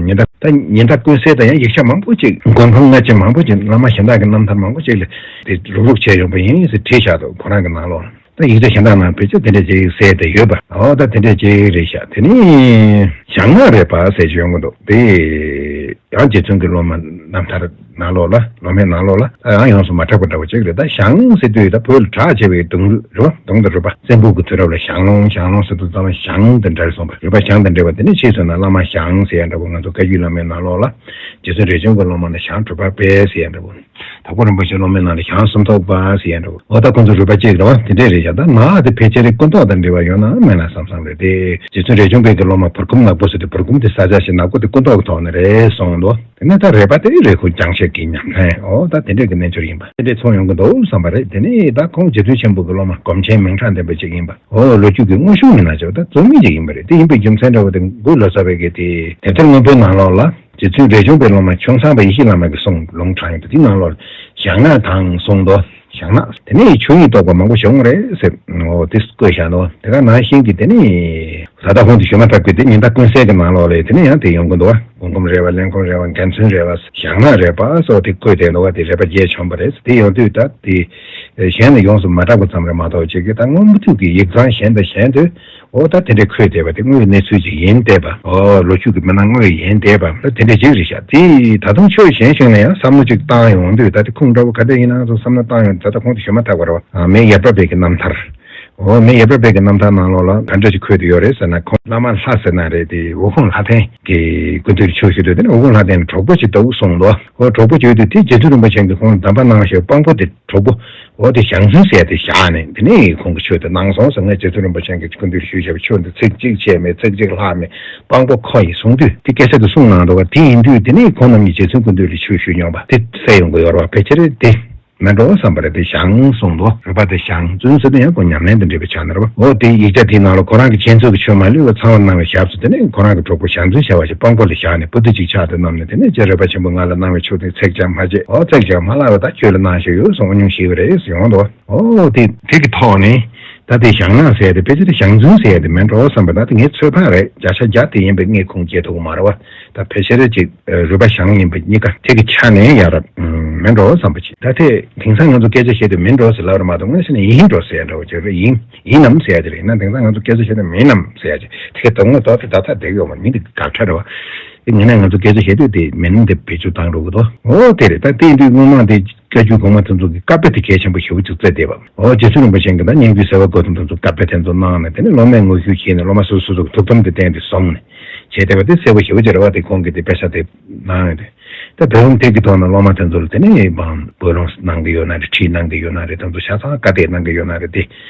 ཉི་ཟླ་ད་ཉི་ཟླ་ཀུན་གསལ་དང་ཡང་ཡིག་ཆ་མང་པོ་ཅིག་མགོན་ཁང་སྔ་ཕྱི་མང་པོ་ཅིག་བླ་མ་གཞན་དག་གི་རྣམ་ཐར་མང་པོ་ཅིག་ལ་དེ་རུག་རུག་བྱས་ཡོང་པ་ཡིན་ཟེར་བྲིས་བཞག་འདུག། ཁོ་རང་གི་ནང་ལོགས་ལ། ད་ཡིག་ཆ་གཞན་དག་ནང་ཕལ་ཆེར་དེ་འདྲ་ཅིག་གསལ་བསྡད་ཡོད་པ། འོ་ད་དེ་འདྲ་ཅིག་རེད་ཤག། དེ་ནས་ཞང་ནག་རས་པ་ཟེར་གྱི་ཡོང་གི་འདུག། དེ་ཡང་རྗེ་བཙུན་གྱི་སློབ་མ་རྣམ་ཐར་ནང་ལོགས་ལ་སློབ་མའི་ནང་ལོགས་ལ་ད་ཡང་ཡོངས་སུ་མ་གྲགས་པ་འདྲ་བོ་ཅིག་རེད། ད་ཞང་ཟེར་དུས་ད་བོད་ལ་གྲགས་ཆེ་བའི་གདུང་རུས་རེད་པ། གདུང་དང་རུས་པ། བཙན་པོ་གི་དུས་རབས་ལ་ཞང་ལུང་། ཞང་ལུང་ཟེར་དུས་ཙམ་ཞང་དང་འབྲེལ་སོང་བ། རུས་པ་ཞང་དང་འབྲེལ་བ་དེ་ནས་ཕྱིས་སུ་ན་བླ་མ་ཞང་ཟེར་ཡ་འདྲ་བོ། ང་ཚོ་བཀའ་བརྒྱུད་བླ་མའི་ནང་ལོགས་ལ་རྗེ་བཙུན་རས་ཆུང་གི་སློབ་མ་ནི་ཞང་གྲུབ་པ་དཔལ་ཟེར་ཡ་འདྲ་བོ། དྭགས་པོ་རིན་པོ་ཆེའི་སློབ་མའི་ནང་ལ་ཞང་སུམ་ཚོགས་པ་ཟེར་ཡ་འདྲ་བོ། འོ་ད་ཁོང་ཚོ་རུས་པ་གཅིག་རེད་པ། དེ་འདྲས་རེད་ཤག། ད་ང་དེ་ཕལ་ཆེར་སྐུ་མདོག་དང་འབྲེལ་བ་ཡོད་ན་མེད་ན་བསམ་བསམ་རེད་དེ། རྗེ་བཙུན་རས་ཆུང་པའི་གི་སློབ་མ་བུར་ཁུམ་ནག་པོ་ཟེར་དུས་བུར་ཁུམ་དེ་ས་ཆ་ཞིག་ནག་པོ་དེ་སྐུ་མདོག་གི་ཐོག་ནས་རེད་གསུངས་འདུག། དེ་ནས་ད་རས་པ་དེ་རས་ཁུ་རྐྱང་ཤད་ཀྱི་ཉམས་ལེན། འོ་ད་དེ་འདྲས་ཀྱི་རྣལ་འབྱོར་ཡིན་པ་དེ་འདྲས་མཐོང་ཡོང་གི་འདུག་བསམ་པ་རེད། དེ་ནས་ད་ཁོང་རྗེ་བཙུན་ཆེན་པོ་གི་སློབ་མ་སྒོམ་ཆེན་མིང་གྲགས་ལྡན་པ་ཅིག་ཡིན་པ། འོ་ལོ་རྒྱུས་ཀྱི་དངོས་བྱུང་མིན་ན་བྱ་བ་ད་རྩོམ་མིན་ཅིག་ཡིན་པ་རེད། དེ་ཡིན་པའི་རྒྱུ་མཚན་འདྲ་བོ་དེ་འགོས་ལོ་ཙཱ་བའི་གི་དེ་དེབ་ཐེར་སྔོན་པོའི་ནང་ལོགས་ལ་རྗེ་བཙུན་རས་ཆུང་པའི་སློབ་མ་ཆུང་ཚང་པ་ཡེ་ཤེས་བླ་མ་གི་གསུང་ལུང་དྲངས་ཡོད་དེ། དེའི་ནང་ལོགས་ལ་ཞང་ནག་དང་གསུངས་འདུག། ཞང་ནག་དེ་ནས་ཆོས་ཉིད་རྟོགས་པ་མང་པོ་བྱུང་རེད་ཟེར། འོ་དེ་བཀོད་བཞག་འདུག། དེ་ག་ནང་བཞིན་གྱི་དེ་ནས་ད་ལྟ་ཁོང་དུ་ཞུ་མ་ཐག་གི་དེ་ཉི་ཟླ་ཀུན་གསལ་གྱི་ནང་ལོགས་ལ་དེ་ནས་ཡང་དེ་ཡོང་གི་འདུག། བུར་ཁུམ་རས་པ། ཀླད་འཁུམས་རས་པ། རྒྱལ་མཚུན་རས་པ། ཞང་ནག་རས་པ་སོགས་དེ་བཀོད་དེ་འདུག་བ། དེ་རས་པ་བརྒྱད་བྱུང་བ་རེད། དེ་ཡོང་དུས་ད་དེ་གཞན་ལ་ཡོངས་སུ་མ་གྲགས་པ་ཙམ་རེད་མ་གཏོགས་ཅིག་གི་ད་སྔོན་མ་ཐུག་གི་ཡིག་ཚང་གཞན་དང་གཞན་དུ་འོ་ད་དེ་འདྲས་འཁོད་བསྡད་པ་དེ་དངོས་ཡོད་གནས་ཚུལ་ཅིག་ཡིན་བསྡད་པ། འོ་ལོ་རྒྱུས་ཀྱི་མི་སྣ་དངོས་ཡིན་བསྡད་པ་ད་དེ་འདྲས་ཅིག་རེད་ཤག། དེ་ད་དུང་ཆོས་གཞན་ཞིག་ལ་ཡང་བསམ་བློ་ཅིག་བཏང་ཡོང་དུས་ད་དེ་ཁུངས་འདྲ་བོ་ག་འདྲས་ཡིན་ན་ཚོ་བསམ་བློ་བཏང་ཡོང་དུས་ད་ལྟ་ཁོང་དུ་ཞུ་མ་ཐག་པ་རེད་བ། མེ་ཡབ་ར་པའི་གི་རྣམ་ཐར། འོ་མེ་ཡབ་ར་པའི་གི་རྣམ་ཐར་ནང་ལོགས་ལ་ག་འདྲ་ཞིག་འཁོད་དུ་ཡོད་རེད་ཟེར་ན། ཁོང་བླ་མ་ལྷ་ཟེར་ན་རེད། དེ་འོད་ཁུངས་ལྷ་ལྡན་གྱི་སྐུ་མདུན་ཆོས་ཞུ་དུས་དེ་ནས་འོད་ཁུངས་ལྷ་ལྡན་གྲོགས་པོ་ཅིག་འདུག་གསུངས་འདུག། འོ་གྲོགས་པོ་ཅིག་ཡོད་དུས་དེ་རྗེ་བཙུན་རིན་པོ་ཆེ་གིས་ཁོང་གདམས་པ་གནང་ཞེས་དཔང་པོ་དེ་གྲོགས་པོ། འོ་དེ་ཞང་ཚུན་ཟེར་དེ་བཞག་ནས་དེ་ནས་ཁོང་གིས་ཆོས་དེ་གནང་སོང་ཟེར། ངས་རྗེ་བཙུན་རིན་པོ་ཆེ་གི་སྐུ་མདུན་ཞུས་བཞག་པའི་ཆོས་འདི་ཚིག་གཅིག་ཆད་མེད་ཚིག་གཅིག་ལྷག་མེད་དཔང་པོ་ཁོ་ཡིན་གསུངས་དུས་དེ་སྐད་ཆ་དེ་གསུངས་གནང་འདུག་ག། དེ་ཡིན་དུས་དེ་ནས་ཁོང་རྣམ་གཉིས་རྗེ་བཙུན་སྐུ་མདུན་ལ་ཆོས་ཞུས་མྱོང་བ་དེ་གསལ་ཡོང་གི་ཡོད་རེད་བ། ཕལ་ཆེར་དེ། མེད་འགྲོ་བསམ་པ་རེད། དེ་བཞེངས་གསུངས་འདུག་རུས་པ་དེ་བཞེངས། བཙུན་ཟེར་དུས་ཡང་ཁོ་ཉམས་ལེན་དང་འབྲེལ་བའི་ཆ་ནས་རེད་བ། འོ་དེ་ཡིག་ཆ་དེའི་ནང་ལ་ཁོ་རང་གི་སྤྱན་ཚོགས་ཀྱི་ཆོས་མ་ལུས་པ་ཚང་བར་སྣང་བའི་ཞབས་སུ། དེ་ནས་ཁོ་རང་གི་གྲོགས་པོ་བཞེངས་བཙུན་བྱ་བ་ཞིག་པང་ཁོག་ལ་བཞག་ནས་པོ་ཏི་གཅིག་ཕྱག་ཏུ་བསྣམས་ནས། དེ་ནས་ཀྱེ་རོལ་པ་ཆེན་པོ་ང་ལ་གནང་བའི་མཆོག་དེ་ཚེགས་ཀྱང་མ་བཅད། འོ་ཚེགས་ཀྱང་མ་བརླག་པ་ད་ཁྱོད་ལ་གནང་བཞག་ཡོད་གསུངས། འོ་སྙུང་བཞེས་པ་རེད་ཡོང་འདུག་འོ་དེ་དེ་གི་ཐོག་ནས་ད་དེ་བཞེངས་གནང་ཟེར་ཡ་དེ་ཕལ་ཆེར་བཞེངས་བཙུན་ཟེར་ཡ་དེ་མེད་འགྲོ་བསམ་པ། ད་དེ་ངའི་ཚོད་དཔག་རེད། བརྒྱ་ཆ་བརྒྱ་དེ་ཡིན་པའི་ངས་ཁུངས་སྐྱེལ་ཐུབ་ཀྱི་མ་རེད་བ། ད་ཕལ་ཆེར་ཅིག་རུས་པ་བཞེངས་ཡིན་པ་གཉིས་ཀ་དེ་གི་ཆ་ནས་ཡ་རབས་མེད་འགྲོ་བསམ་པ་ཅིག་ད་དེ་དེང་སང་ང་ཚོ་སྐད་ཆ་བཤད་དུས་མིན་འགྲོ་ཟེར་ལབ་རེད་མ་གཏོགས། དངོས་གནས་ཡིན་འགྲོ་ཟེར་ཡ་འདྲ་བོ་ཅིག་རེད། ཡིན་ཡིན་ནམ་ཟེར་ཡ་ཅིག་རེད། ཡིན་ན་དེང་སང་ང་ཚོ་སྐད་ཆ་བཤད་དུས་མིན་ནམ་ཟེར་ཡ་ཅིག་དེ་གི་དོགས་པ་ཏོག་ཙམ་ད་ཐག་བསྡད་ཡོད་མ། མི་འདི་དགག་ཕྲ་རེད་བ། དེ་ངས་ན་ང་ཚོ་སྐད་ཆ་བཤད་དུས་དེ་མིན་འདི་བེད་སྤྱོད་བཏང་འགྲོ་གི་འདུག་འོ་དེ་རེད། ད་དེ་དུས་སྔོན་མ་དེ་བཀའ་བརྒྱུད་གོང་མ་དེ་ཚོ་གི་བཀའ་དཔེ་དེ་གལ་ཆེན་པོ་ཞེ་པོ་ཅིག་བརྩི་བསྡད་པ། འོ་རྗེ་བཙུན་རིན་པོ་ཆེ་གི་ད་སྙན་བརྒྱུད་གསལ་བ་སྒོ་དང་དེ་ཚོ་བཀའ་དཔེ་དེ་ཚོ་གནང་ནས། དེ་ནས་སློབ་མས་ངོ་བཤུས་བྱས་ནས་སློབ་མ་སོ་སོ་སོ་གི་ཐུགས་དམ་དེ་བསྟན་ཏེ་བཟུང་ནས་བྱས་བསྡད་པ་དེ་གསལ་པོ་ཞེ་པོ་ཅིག་རེད་བ། དེ་ཁོང་གིས་དེ་དཔེ་ཆ་དེ་གནང་ཡོད་དེ། ད་བོད་ལུང་དེབ་ཀྱི་ཐོག་ནས་སློབ་མ་དེ་ཚོ་ལ་དེ་ནས་བང་བོད་ལུང་གནང་གི་ཡོད་ན་རེད། ཁྲིད་གནང་གི་ཡོད་ན་རེད། དེ་ཚོ་ཆ་ཚང་བཀའ་དེབ་གནང་གི་ཡོད་ན་རེད། དེ་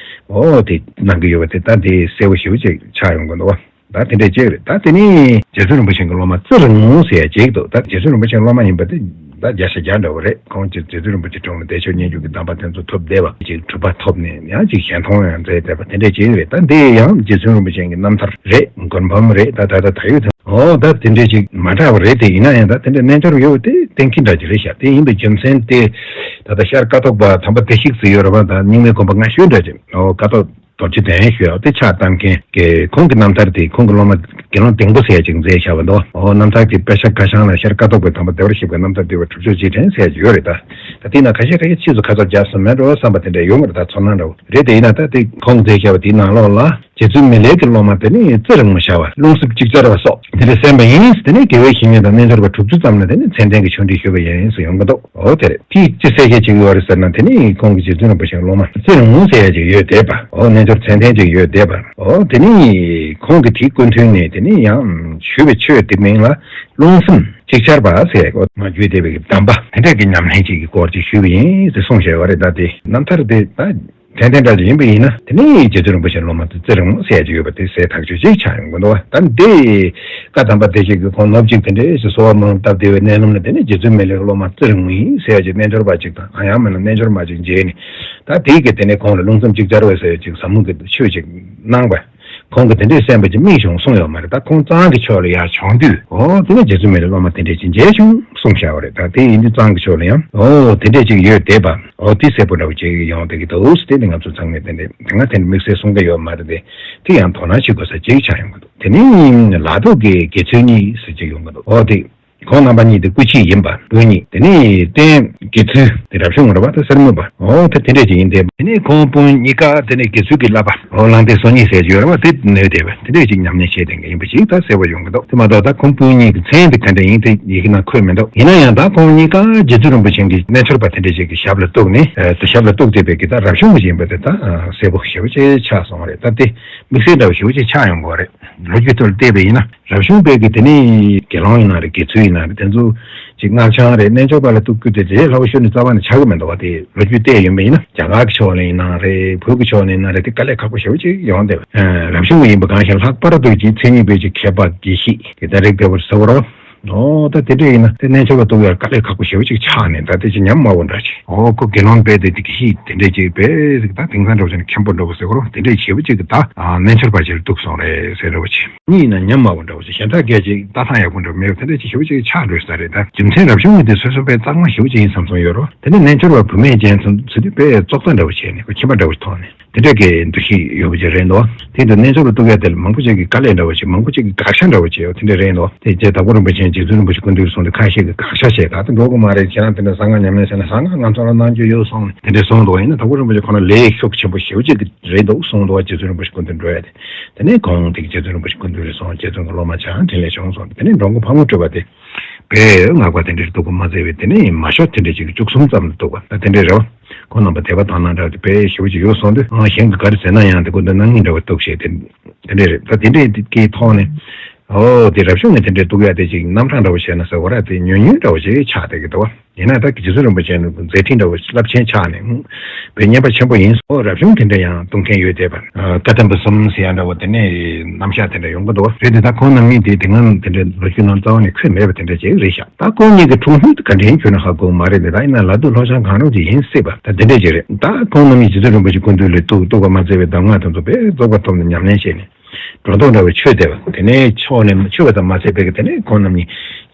འོ་དེ་གནང་གི་ཡོད་པ་དེ་ད་དེ་གསལ་པོ་ཞེ་པོ་ཅིག་ཆགས་ཡོང་གི་འདུག་བ། ད་དེ་འདྲས་ཅིག་རེད། ད་དེ་ནས་རྗེ་བཙུན་རིན་པོ་ཆེ་གི་སློབ་མ་ཙི་རིང་མོ་ཟེར་ཡ་ཅིག་འདུག་ད་རྗེ་བཙུན་རིན་པོ་ཆེའི་སློབ་མ་ཡིན་པ་དེ་ད་བརྒྱ་ཆ་བརྒྱ་འདྲ་བོ་རེད། ཁོང་ཅིག་རྗེ་བཙུན་རིན་པོ་ཆེ་དྲུང་ནས་བདེ་མཆོག་སྙན་བརྒྱུད་ཀྱི་གདམས་པ་དེ་ཚོ་ཐོབ་བསྡད་པ་ཅིག་གྲུབ་པ་ཐོབ་ནས་ཡང་ཅིག་གཞན་མཐོང་ཡང་མཛད་བསྡད་པ་དེ་འདྲས་ཅིག་རེད། ད་འདི་ཡང་རྗེ་བཙུན་རིན་པོ་ཆེ་གི་རྣམ་ཐར་རེད། མགུར་འབུམ་རེད། ད་ད་ད་ད་ཡོད་དེ། འོ་ད་དེ་འདྲས་ཅིག་མ་འདྲ་བ་རེད། དེ་ཡིན་ན་ཡང་ད་དེ་འདྲ་རྣལ་འབྱོར་ཡོད་པ་དེ་གཏན་འཁེལ་འདྲ་ཅིག་རེད་ཤག་དེ་ཡིན་པའི་རྒྱུ་མཚན་དེ་ད་ལྟ་ཤར་ཀ་ཐོག་པ་དམ་པ་བདེ་གཤེགས་ཟེར་ཡོད་རེད་བ། ད་རྙིང་མའི་དགོན་པ་སྔ་ཤོས་འདྲ་ཅིག་འོ་ཀ་ཐོག་རྡོ་རྗེ་གདན་ཞུ་ཡག་དེ་ཕྱག་བཏབ་མཁན་གྱི་ཁོང་གི་རྣམ་ཐར་དེ་ཁོང་གི་སློབ་མ་དགེ་སློང་ལྡེང་པོ་ཟེར་ཡ་ཅིག་མཛད་བཞག་པ་འདུག་འོ་རྣམ་ཐར་དེ་དཔེ་ཆ་ཁ་བྱང་ལ་ཤར་ཀ་ཐོག་པའི་དམ་པ་བདེ་བར་གཤེགས་པའི་རྣམ་ཐར་འདུས་པ་གྲུབ་མཆོག་རྗེས་དྲན་ཟེར་ཡ་ཅིག་ཡོད་རེད། ད་ད་དེ་ན་ཁ་ཤས་ཁ་ཤས་ཕྱིས་སུ་ཁ་གསབ་བརྒྱབ་སོང་མེད་འགྲོ་བསམ་པ་དེ་འདྲ་ཡོད་མ་རེད། ད་ཚོར་སྣང་འདྲ་བོ་རེད། དེ་ཡིན་ན་ད་དེ་ཁོང་མཛད་བཞག་པ་དེའི་ནང་ལོགས་ལ་རྗེ་བཙུན་མི་ལའི་གི་སློབ་མ་དེ་ནི་ཙི་རིང་མོ་བྱ་བ་རླུང་སེམས་ཅིག་ཅར་བ་སོགས་དེ་འདྲ་གསན་པ་ཡིན། དེ་ནས་དགེ་བའི་བཤེས་གཉེན་དང་རྣལ་འབྱོར་པ་དྲུག་ཅུ་ཙམ་ལ་དེ་ནི་མཚན་ལྡན་གྱི་ཆོས་འབྲེལ་ཞུས་པ་ཡིན་ཟེར་ཡོང་གི་འདུག་འོ་དེ་རེད། དེས་ཅི་གསལ་བཤད་བྱེད་ཀྱི་ཡོད་རེད་ཟེར་ན། དེ་ནི་ཁོང་གི་རྗེ་བཙུན་རིན་པོ་ཆེའི་སློབ་མ་ཙི་རིང་མོ་ཟེར་ཡ་ཅིག་ཡོད་བསྡད་པ། འོ་རྣལ་འབྱོར་མཚན་ལྡན་ཅིག་ཡོད་བསྡད་པ། འོ་དེ་ནི་ཁོང་གི་དེའི་སྐུ་མདུན་ནས་དེ་ནི་ཡང་ཞུས་པའི་ཆོས་དེ་མིང་ལ་རླུང་སེམས་ཅིག་ཅར་བ་ཟེར་ཡ་གོ་མ་བརྒྱུད་བསྡད་པའི་གདམས་པ་དེ་འདྲ་གི་ཉམས་ལེན་ཅིག་གི་སྐོར་ཅིག་ཞུས་པ་ཡིན་ཟེར་གསུངས་བཞག་ཡོད་རེད། ད་དེ་རྣམ་ཐར་དེ་ད། དྲན་རྟེན་འདྲ་ཅིག་ཡིན་པ་ཡིན་ན། དེ་ནས་རྗེ་བཙུན་རིན་པོ་ཆེའི་སློབ་མ་དེ་ཙི་རིང་མོ་ཟེར་ཡ་ཅིག་ཡོད་པ་དེ་གསལ་ཐག་ཆོད་ཅིག་ཆགས་ཡོང་གི་འདུག་བ། ད་འདི་བཀའ་གདམས་པ་བདེ་གཤེགས་ཀྱིས་ཁོང་ནོར་བུ་གཅིག་དེ་འདྲའི་ཞིག་གསོལ་བ་སྨོན་ལམ་བཏབ་བསྡད་པའི་གནས་ལམ་ལ། དེ་ནས་རྗེ་བཙུན་མི་ལའི་སློབ་མ་ཙི་རིང་མོ་ཡིན་ཟེར་ཡ་ཅིག་རྣལ་འབྱོར་པ་ཅིག་དང་། ཨ་ཡང་མིན་ན་རྣལ་འབྱོར་མ་ཅིག་མཇལ་ནས། ད་དེ་གིས་དེ་ནས་ཁོང་ལ་རླུང་སེམས་ཅིག་ཅར་བས་ཟེར་ཡ་ཅིག་ཟབ་མོ་གི་ཆོས་ཅིག་གནང་བས། ཁོང་གིས་དེ་འདྲའི་གསན་པ་ཅིག་མིག་བྱུང་གསུངས་ཡོད་མ་རེད། ད་ཁོང་གཙང་གི་ཕྱོགས་ལ་ཡར་བྱོན་དུས། འོ་དེ་ནས་རྗེ་བཙུན་མི་ལའི་སློབ་མ་དེ་འདྲས་ཅིག་མཇལ་བྱུང་གསུངས་བཞག་པ་རེད། ད་དེ་ཡིན་དུས་གཙང་གི་ཕྱོགས་ལ་ཡང་འོ་དེ་འདྲས་ཅིག་ཡོད་བསྡད་པ། འོ་དེ་གསལ་པོ་འདྲ་བོ་ཅིག་ཡོང་བསྡད་ཀྱི་འདུག་དེ་ནི་ང་ཚོ་ཚང་མས་དེ་འདྲས་དེ་སྔ་དེ་འདྲ་དམིགས་བསལ་གསུང་གི་ཡོད་མ་རེད་དེ། དེ་ཡང་དོ་སྣང་བྱེད་དགོས་ས་ཅིག་ཆགས་ཡོང་གི་འདུག་དེ་ནས་ལ་ཐོག་གི་དགེ་ཚུལ་གཉིས་ཟེར་ཅིག་ཡོང་གི་འདུག་འོ་དེ། ཁོང་རྣམ་པ་གཉིས་དེ་སྐུ་མཆེད་ཡིན་པ་སྤུན་གཉིས། དེ་ནས་རྟེན་དགེ་ཚུལ་དེ་རབ་བྱུང་རེད་པ། དེ་སེར་མོ་པ། འོ་དེ་དེ་འདྲས་ཅིག་ཡིན་ཏེ། དེ་ནས་ཁོང་སྤུན་གཉིས་ཀ་དེ་ནས་དགེ་ཚུལ་གྱི་བསླབ་པ། འོ་གླང་རྟེན་སོ་གཉིས་ཟེར་གྱི་ཡོད་རེད་པ། དེ་ནོས་བསྡད་པ་དེ་འདྲས་ཅིག་ཉམས་ལེན་བྱས་བསྡད་མཁན་ཡིན་པ་ཞིག་ད་གསལ་པོ་ཡོང་གི་འདུག་དེ་མ་གཏོགས་ད་ཁོང་སྤུན་གཉིས་ཀྱི་མཚན་དེ་ག་འདྲ་ཡིན་དེ་ཡི་གེ་ནང་འཁོད་མི་འདུག་ཡིན་ན་ཡང་ད་ཁོང་གཉིས་ཀ་རྗེ་བཙུན་རིན་པོ་ཆེ་གི་རྣལ་འབྱོར་པ་དེ་འདྲས་ཅིག་གི་ཞབས་ལ་གཏུགས་ནས། ཨ་དེ་ཞབས་ལ་གཏུགས་བསྡད་པའི་གི་ད་རབ་བྱུང་གི་ཡིན་པ་དེ་ད་གསལ་པོ་ཞེ་པོ་ཅིག་ཆགས་སོང་བ་རེད། ད་དེ་དམིགས་བསལ་འདྲ་བོ་ཞེ་པོ་ཅིག་ཆགས་ཡོང་གི་རེད། ལོ་རྒྱུས་ཐོག་ལ་བལྟས་པ་ཡིན་ན། རབ་བྱུང་པའི་གི་དེ་ནི་དགེ་སློང་ཡིན་ན་རེད། དགེ་ཚུལ་ཡིན་ན་རེད། དེ་ཚོ་ཅིག་སྔགས་འཆང་རེད། རྣལ་འབྱོར་པ་ལ་གཏུག་རྒྱུ་དེ་དེ་སླ་པོ་ཤོར་ནས་རྩ་བ་ནས་ཆགས་ཀྱི་མི་འདུག་བ། དེ་ལོ་རྒྱུས་བལྟས་ཡོང་པ་ཡིན་ན། རྒྱ་གར་གྱི་ཕྱོགས་ནས་ཡིན་ན་རེད། བོད་ཀྱི་ཕྱོགས་ནས་ཡིན་ན་རེད། དེ་དཀའ་ལས་ཁག་པོ་ཞེ་པོ་ཅིག་ཡོང་བསྡད་པ། རབ་བྱུང་གི་ཡིན་པ་གང་ཞིག་ལྷག་པར་དུ་ཅིག་མཚན་ཉིད་པའི་ཅིག་མཁས་པ་དགེ་བཤེས་ཀྱི་ད་རིགས་འདྲ་བོ་ཟེར་བ་རོ། ཨོ་ད་དེ་འདྲ་ཡིན་ན་དེ་རྣལ་འབྱོར་པ་གཏུག་ཡ་དཀའ་ལས་ཁག་པོ་ཞེ་པོ་ཅིག་ཆགས་ནས། ད་དེ་ཅིག་ཉམས་དམའ་བོ་འདྲ་ཅིག་ཨོ་ཁོ་དགེ་སློང་དཔེ་དེ་དེ་གི་ཤིག་དེ་འདྲས་ཅིག་དཔེ་ཟིག་ད་དེང་སང་འདྲ་བོ་ཅིག་ནས་མཁན་པོ་འདྲ་བོ་ཟེར་གོ་རོ། དེ་འདྲས་ཞེ་པོ་ཅིག་གི་ད་རྣལ་འབྱོར་པ་ཅིག་ལ་གཏུགས་སོང་རེད་ཟེར་འདྲ་བོ་ཅིག་གཉིས་ཡིན་ན་ཉམས་དམའ་བོ་འདྲ་བོ་ཅིག་གཞན་དག་སྐད་ཅིག་ལྟ་སྟངས་ཡག་པོ་འདྲ་བོ་མེད་པ་དེ་འདྲས་ཅིག་ཞེ་པོ་ཅིག་ཆགས་འགྲོ་ས་རེད། ད་རྒྱུ་མཚན་རབ་བྱུང་གི་དེ་སོ་སོ་དཔེ་གཙང་མ་ཞེ་པོ་ཅིག་ཡིན་བསམ་སོང་ཡོད་རོ། དེ་ནས་རྣལ་འབྱོར་པ་བུད་མེད་ཅན་ཚོ་ཚོ་དུས་དཔེ་བཙོག་པ་འདྲ་བོ་བྱས་ནས་ཁོ་ཁྱིམ་པ་འདྲ་བོ་ཅིག་མཐོང་ནས། དེ་འདྲ་གི་འདུ་ཤེས་ཡོད་པ་ཅིག་རེད་འདུག་དེ་འདྲ་རྣལ་འབྱོར་པ་གཏུག་ཡ་དེ་ལ་མང་པོ་ཅིག་གིས་དཀའ་ལས་འདྲ་བོ་ཅིག་མང་པོ་ཅིག་གིས་དགག་བྱ་འདྲ་བོ་ཅིག་ཡོད། དེ་འདྲ་རེད་འདུག་དེ་རྗེ་དྭགས་པོ་རིན་པོ་ཆེ་རྗེ་བཙུན་རིན་པོ་ཆེ་སྐུ་མདུན་སོང་སྟེ་ཁ་ཤས་ཀྱིས་དགག་བྱ་བྱས། ད་དེ་འགྲོ་གི་མ་རེད། ཁྱེད་རང་དེ་འདྲ་གསང་སྔགས་ཉམས་ལེན་བྱས་ན་གསང་སྔགས་ང་ཚོ་ལ་གནང་རྒྱུ་ཡོད་གསུངས་ནས་དེ་འདྲ་གསུངས་འདུག་ཡིན་ན་དྭགས་པོ་རིན་པོ་ཆེ་ཁོ་རང་ལས་ཤུགས་ཆེན་པོ་ཞེ་པོ་ཅིག་གི་རེད་འདུག་གསུངས་འདུག་རྗེ་བཙུན་རིན་པོ་ཆེ་སྐུ་མདུན་འགྲོ་ཡ་དེ། དེ་ནས་ཁོང་དེ་རྗེ་བཙུན་རིན་པོ་ཆེ་སྐུ་མདུན་ལ་སོང་། རྗེ་བཙུན་གྱི་སློབ་མ་ཆགས་འཕྲིན་ལས་བྱུང་སོང་། དེ་ནས་འགྲོ་མགོན་ཕག་མོ་གྲུ་པ་དེ། དཔེ་སྔགས་པ་དེ་འདྲའི་གདུགས་པ་མ་མཛད་པས། དེ་ནས་མ་ཤོར་དེ་འདྲའི་ཅིག་བཅུ་གསུམ་ཙམ་ལ་གཏུགས་པ་ད་དེ་འདྲའི་རེད་བ། ཁོང་རྣམ་པ་དད་པ་དག་སྣང་འདྲ་བ་དེ་དཔེ་ཞེ་པོ་ཅིག་ཡོད་སོང་དུས། ཨང་གཞན་གྱིས་ག་རེ་ཟེར་ན་ཡང་དེ་ཁོ་འདི་གནང་ངེས་འདྲ་བ་གཏུགས་བྱས་དེ་དེ་འདྲའི་རེད། ད་དེ་འདྲའི་གི་ཐོག་ནས། ཨོ་དེ་རབ་བྱུང་ནས་དེ་འདྲའི་གཏུགས་ཡ་དེ་ཅིག་རྣམ་གྲངས་འདྲ་བོ་བྱས་ན་ཟེར་བ་ར། དེ་ཉུང་ཉུང་འདྲ་བོ་ཅིག་ཆགས་བསྡད་ཀྱི་འདུག་བ། ཡིན་ན་ད་རྗེ་བཙུན་རིན་པོ་ཆེ་ནི་མཛད་འཕྲིན་འདྲ་བོ་རླབས་ཆེན་ཆགས་ནས་བའི་སྙན་པ་ཆེན་པོ་ཡིན། ཨོ་རབ་བྱུང་དེ་འདྲ་ཡང་གཏོང་མཁན་ཡོད་བསྡད་པ། བཀའ་བསྟན་པ་གསུམ་ཟེར་ཡ་འདྲ་བོ་དེ་ནས་རྣམ་གཞག་དེ་འདྲ་ཡོང་གི་འདུག་རེད་དེ། ད་ཁོང་རྣམ་གཉིས་དེ་དེ་སྔ་དེ་འདྲ་ལོ་རྒྱུས་ནང་རྩ་བ་ནས་འཁོད་མེད་པ་དེ་འདྲ་ཅིག་རེད་ཤག་ད་ཁོང་གཉིས་ཀྱི་འཁྲུངས་ཡུལ་དེ་ག་འདྲ་ཡིན་ཁྱོན་ནས་ཧ་གོ་མ་རེད་དེ། ད་ཡིན་ན་ལ་དྭགས་ལྷོ་བྱང་གང་རུང་ཅིག་ཡིན་སྲིད་པ། ད་དེ་འདྲ་ཅིག་རེད། ད་ཁོང་རྣམ་གཉིས་རྗེ་བཙུན་རིན་པོ་ཆེ་སྐུ་མདུན་ལ་གཏུག་གཏུག་པ་མ་ཚད་པའི་གདམས་ངག་དེ་ཚོ་དཔེ་རྫོགས་པ་ཐོབ་ནས་ཉམས་ལེན་བྱས་ནས། སྒྲོ་འདོགས་འདྲ་བའི་ཆོས་དེ་བ་དེ་ནས་ཕྱོགས་ནས་ཆོས་བ་དང་མ་ཚད་པའི་གི་དེ་ནས་ཁོང་རྣམ་གཉིས་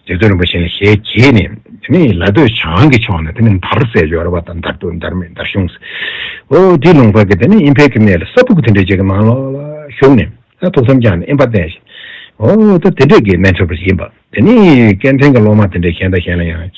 རྗེ་བཙུན་རིན་པོ་ཆེ་ལ་ཞལ་གྱེས་ནས་དེ་ནས་ལ་སྟོད་བྱང་གི་ཕྱོགས་ནས་དེ་ནས་འདར་ཟེར་ཡོད་རེད་བ། དང་འདར་དུ་འདར་མེད་འདར་གཞུང་ཟེར། འོ་དེ་ལུང་པ་གི་དེ་ནས་ཨིན་ཕེ་གི་གནས་ལ་ས་ཕུག་དེ་འདྲ་ཅིག་གི་ནང་ལོགས་ལ་བཞུགས་ནས་ད་ཐུགས་བསམ་བཅངས་ནས་ཨིན་པ་བསྟན་ཞིང་། འོ་ད་དེ་འདྲ་གི་གནས་ཚུལ་པ་ཞིག་ཡིན་པ། དེ་ནས་སྐད་འཕྲིན་གྱི་སློབ་མ་དེ་འདྲས་གཞན་དང་གཞན་ལ་ཡང་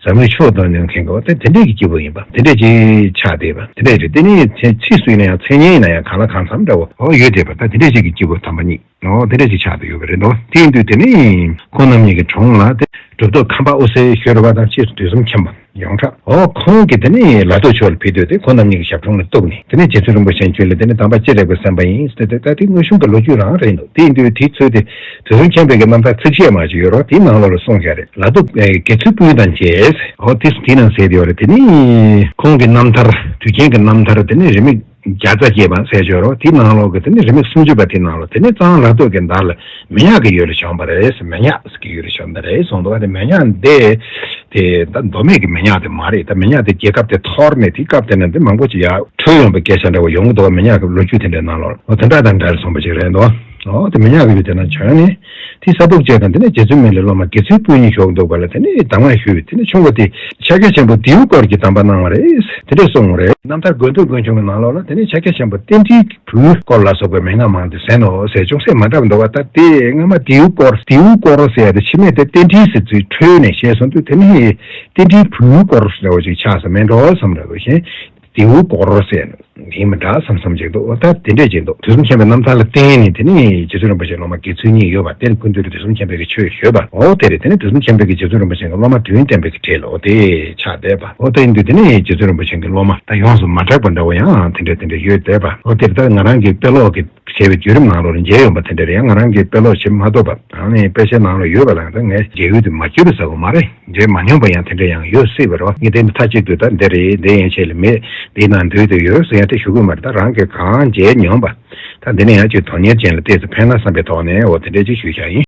ཟབ་མོའི་ཆོས་སྟོན་མྱོང་མཁན་གྱི་འོ་དེ་དེ་འདྲས་ཀྱི་སྐྱེས་བུ་ཡིན་པ་དེ་འདྲས་ཅིག་ཆགས་བསྡད་པ་དེ་འདྲས་རེད། དེ་ནས་ཚེ་ཕྱིས་སུ་ཡིན་ན་ཡང་མཚན་སྙན་ཡིན་ན་ཡང་གང་ལ་གང་འཚམ་འདྲ་བོ་འོ་ཡོད་བསྡད་པ། ད་དེ་འདྲས་ཅིག་གི་སྐྱེས་བུ་དམ་པ་གཉིས་འོ་དེ་འདྲས་ཅིག་ཆགས་བསྡད་ཡོད་པ་རེད་འདུག་དེ་ཡིན་དུས་དེ་ནས་ཁོང་རྣམ་གཉིས་ཀྱི་གྲོངས་ལ་དེ་གྲུབ་ཐོབ་ཁམས་པ་དབུ་སེ་ཞོལ་རི་བ་དང་ཕྱིས་སུ་དུས་གསུམ་མཁྱེན་པ། ཡོངས་གྲགས། འོ་ཁོང་གིས་དེ་ནས་ལ་སྟོད་ཕྱོགས་ལ་ཕེབས་དུས་དེ་ཁོང་རྣམ་གཉིས་ཀྱི་ཞབས་དྲུང་ལ་གཏུགས་ནས་དེ་ནས་རྗེ་བཙུན་རིན་པོ་ཆེ་མཆོག་ལ་དེ་ནས་དམ་པ་སྤྱན་རས་གཟིགས་པའི་སེམས་དཔའ་ཡིན་ཟེར་ཏེ། ད་དེ་དངོས་བྱུང་གི་ལོ་རྒྱུས་རང་རེད་འདུག་དེ་ཡིན་དུས་དེའི་ཚུལ་དེ་དུས་གསུམ་མཁྱེན་པའི་གི་རྣམ་ཐར་ཚིགས་བཅད་མ་ཅིག་ཡོད་རོགས་དེའི་ནང་ལོགས་ལ་གསུངས་བཞག་རེད། ལ་སྟོད་དགེ་ཚུལ་སྤུན་དང་མཇལ། འོ་དེ་དེའི་ནང་ཟེར་དེ་ཡོད་རེད། དེ་ནས་ཁོང་གི་རྣམ་ཐར་དུས་རྒྱུན་གྱི་རྣམ་ཐར་དེ་ནས་རེའུ་མིག་བརྒྱ་རྩ་བརྒྱད་པ་ཟེར་ཆོག་རོགས་དེའི་ནང་ལོགས་ཀྱི་དེ་ནས་རེའུ་མིག་སུམ་ཅུ་པ་དེའི་ནང་ལོགས་དེ་ནས་གཙང་ལ་སྟོད་ཀྱི་མདའ་ལ་མི་ཉག་གི་ཡུལ་ལ་བྱོན་པ་རེད། མི་ཉག་གི་ཡུལ་ལ་བྱོན་པ་རེད་གསུངས་འདུག་དེ་མི་ཉག་འདི་དེ་ད་མདོ་སྨད་ཀྱི་མི་ཉག་དེ་མ་རེད། ད་མི་ཉག་དེ་རྒྱལ་ཁབ་དེ་འཐོར་ནས་དེའི་སྐབས་དེ་ནས་འདི་མང་པོ་ཅིག་ཡར་བྲོས་ཡོང་པའི་སྐད་ཆ་འདྲ་བོ་ཡོང་གི་འདུག་མི་ཉག་གི་ལོ་རྒྱུས་དེ་འདྲའི་ནང་ལོགས་འོ་དེ་འདྲ་དང་འདྲ་བའི་གསུངས་པ་ཅིག་རེད་འདུག་འོ་དེ་མི་ཉག་གི་ཡུལ་དེ་ན་བྱོན་ནས་དེ་ས་ཕུག་བཅས་དང་དེ་ནས་རྗེ་བཙུན་མི་ལའི་སློབ་མ་དགེ་ཚུལ་སྤུན་གཉིས་བཞུགས་འདུག་པ་ལ་དེ་ནས་གདམས་ངག་ཞུས། དེ་ནས་ཆུང་བ་དེ་ཕྱག་རྒྱ་ཆེན་པོ་དེའུ་སྐོར་གྱི་གདམས་པ་གནང་བ་རེད། དེ་འདྲ་གསུངས་པ་རེད། རྣམ་ཐར་དགོན་སྟོད་དགོན་ཆུང་གི་ནང་ལོགས་ལ་དེ་ནས་ཕྱག་རྒྱ་ཆེན་པོ་རྟེན་འབྲེལ་གྱི་བུའི་སྐོར་ལ་སོགས་པའི་མན་ངག་མང་དུ་གསན་ནོ་ཟེར་ཅུང་ཟད་མ་འདྲ་བ་འདུག་བ། ད་དེ་སྔ་མ་དེའུ་སྐོར་དེའུ་སྐོར་ཟེར་ཡ་དེ་ཕྱི་མས་དེ་རྟེན་འབྲེལ་ཟེར་ཚུལ་འཕྲོས་ནས་བཤད་སོང་དུས་དེ་ནི་རྟེན་འབྲེལ་བུའི་སྐོར་ཟེར་བ་ཅིག་ཆགས་ས་མེད་འགྲོ་བསམ་འདྲ་བོ་ཞིག་དེའུ་སྐོར་ཟེར་ནི་མི་འདྲ་བསམ་བསམ་ཅིག་འདུག་ད་དེ་འདྲས་ཅིག་འདུག་དུས་གསུམ་མཁྱེན་པའི་རྣམ་ཐར་ལ་བརྟེན་ནས་དེ་ནི་རྗེ་བཙུན་རིན་པོ་ཆེ་སློབ་མ་དགེ་ཚུལ་གཉིས་ཡོད་པ་དེ་ནི་སྐུ་མདུན་དུ་དུས་གསུམ་མཁྱེན་པའི་གི་ཆོས་ཞུས་པ་འོ་དེ་རེད། དེ་ནི་དུས་གསུམ་མཁྱེན་པའི་གི་རྗེ་བཙུན་རིན་པོ་ཆེ་གི་སློབ་མ་དྲིན་བསྟན་པའི་གི་གྲས་ལ་འོ་དེ་ཆགས་བསྡད་པ། འོ་དེ་ཡིན་དུས་དེ་ནི་རྗེ་བཙུན་རིན་པོ་ཆེ་གི་སློབ་མ་ད་ཡོངས་སུ་མ་གྲགས་པ་འདྲ་བོ་ཡང་དེ་འདྲ་དེ་འདྲ་ཡོད་བསྡད་པ། འོ་དེ་ད་ང་རང་གི་དཔེ་ཀློག་གི་བྱས་པའི་བརྒྱུད་རིམ་ནང་ལོགས་ལ་མཇལ་ཡོང་པ་དེ་འདྲ་རེད། ཡང་ང་རང་གིས་དཔེ་ཀློག་བྱེད་མ་ཐུབ་པ་ཨ་ནི་དཔེ་ཆའི་ནང་ལ་ཡོད་པ་ལ་ད་ངས་མཇལ་ཡུལ་དེ་མ་བརྒྱུད་པ་ཟེར་དགོས་མ་རེད། མཇལ་མ་མྱོང་པ་ཡང་དེ་འདྲ་ཡང་ཡོད་སྲིད་པ་རེད་བ། ངས་དེ་མཐའ་གཅིག་ཏུ་ད་འདི་རེད་འདི་ཡན་ཆད་ལ་མེད་འདིའི་ནང་འདུས་དེ་ཡོད་ཟེར་ཡང་དེ་ཞུ་གི་མ་རེད། ད་རང་གིས་གང་མཇལ་མྱོང་པ་ད་འདི་ནས་ཡང་ཅིག་དོན་གཉེར་ཅན་ལ་ཏོག་ཙམ་ཕན་ན་བསམ་པའི་ཐོག་ནས་འོ་དེ་འདྲ་ཅིག་ཞུས་བཞག་ཡིན།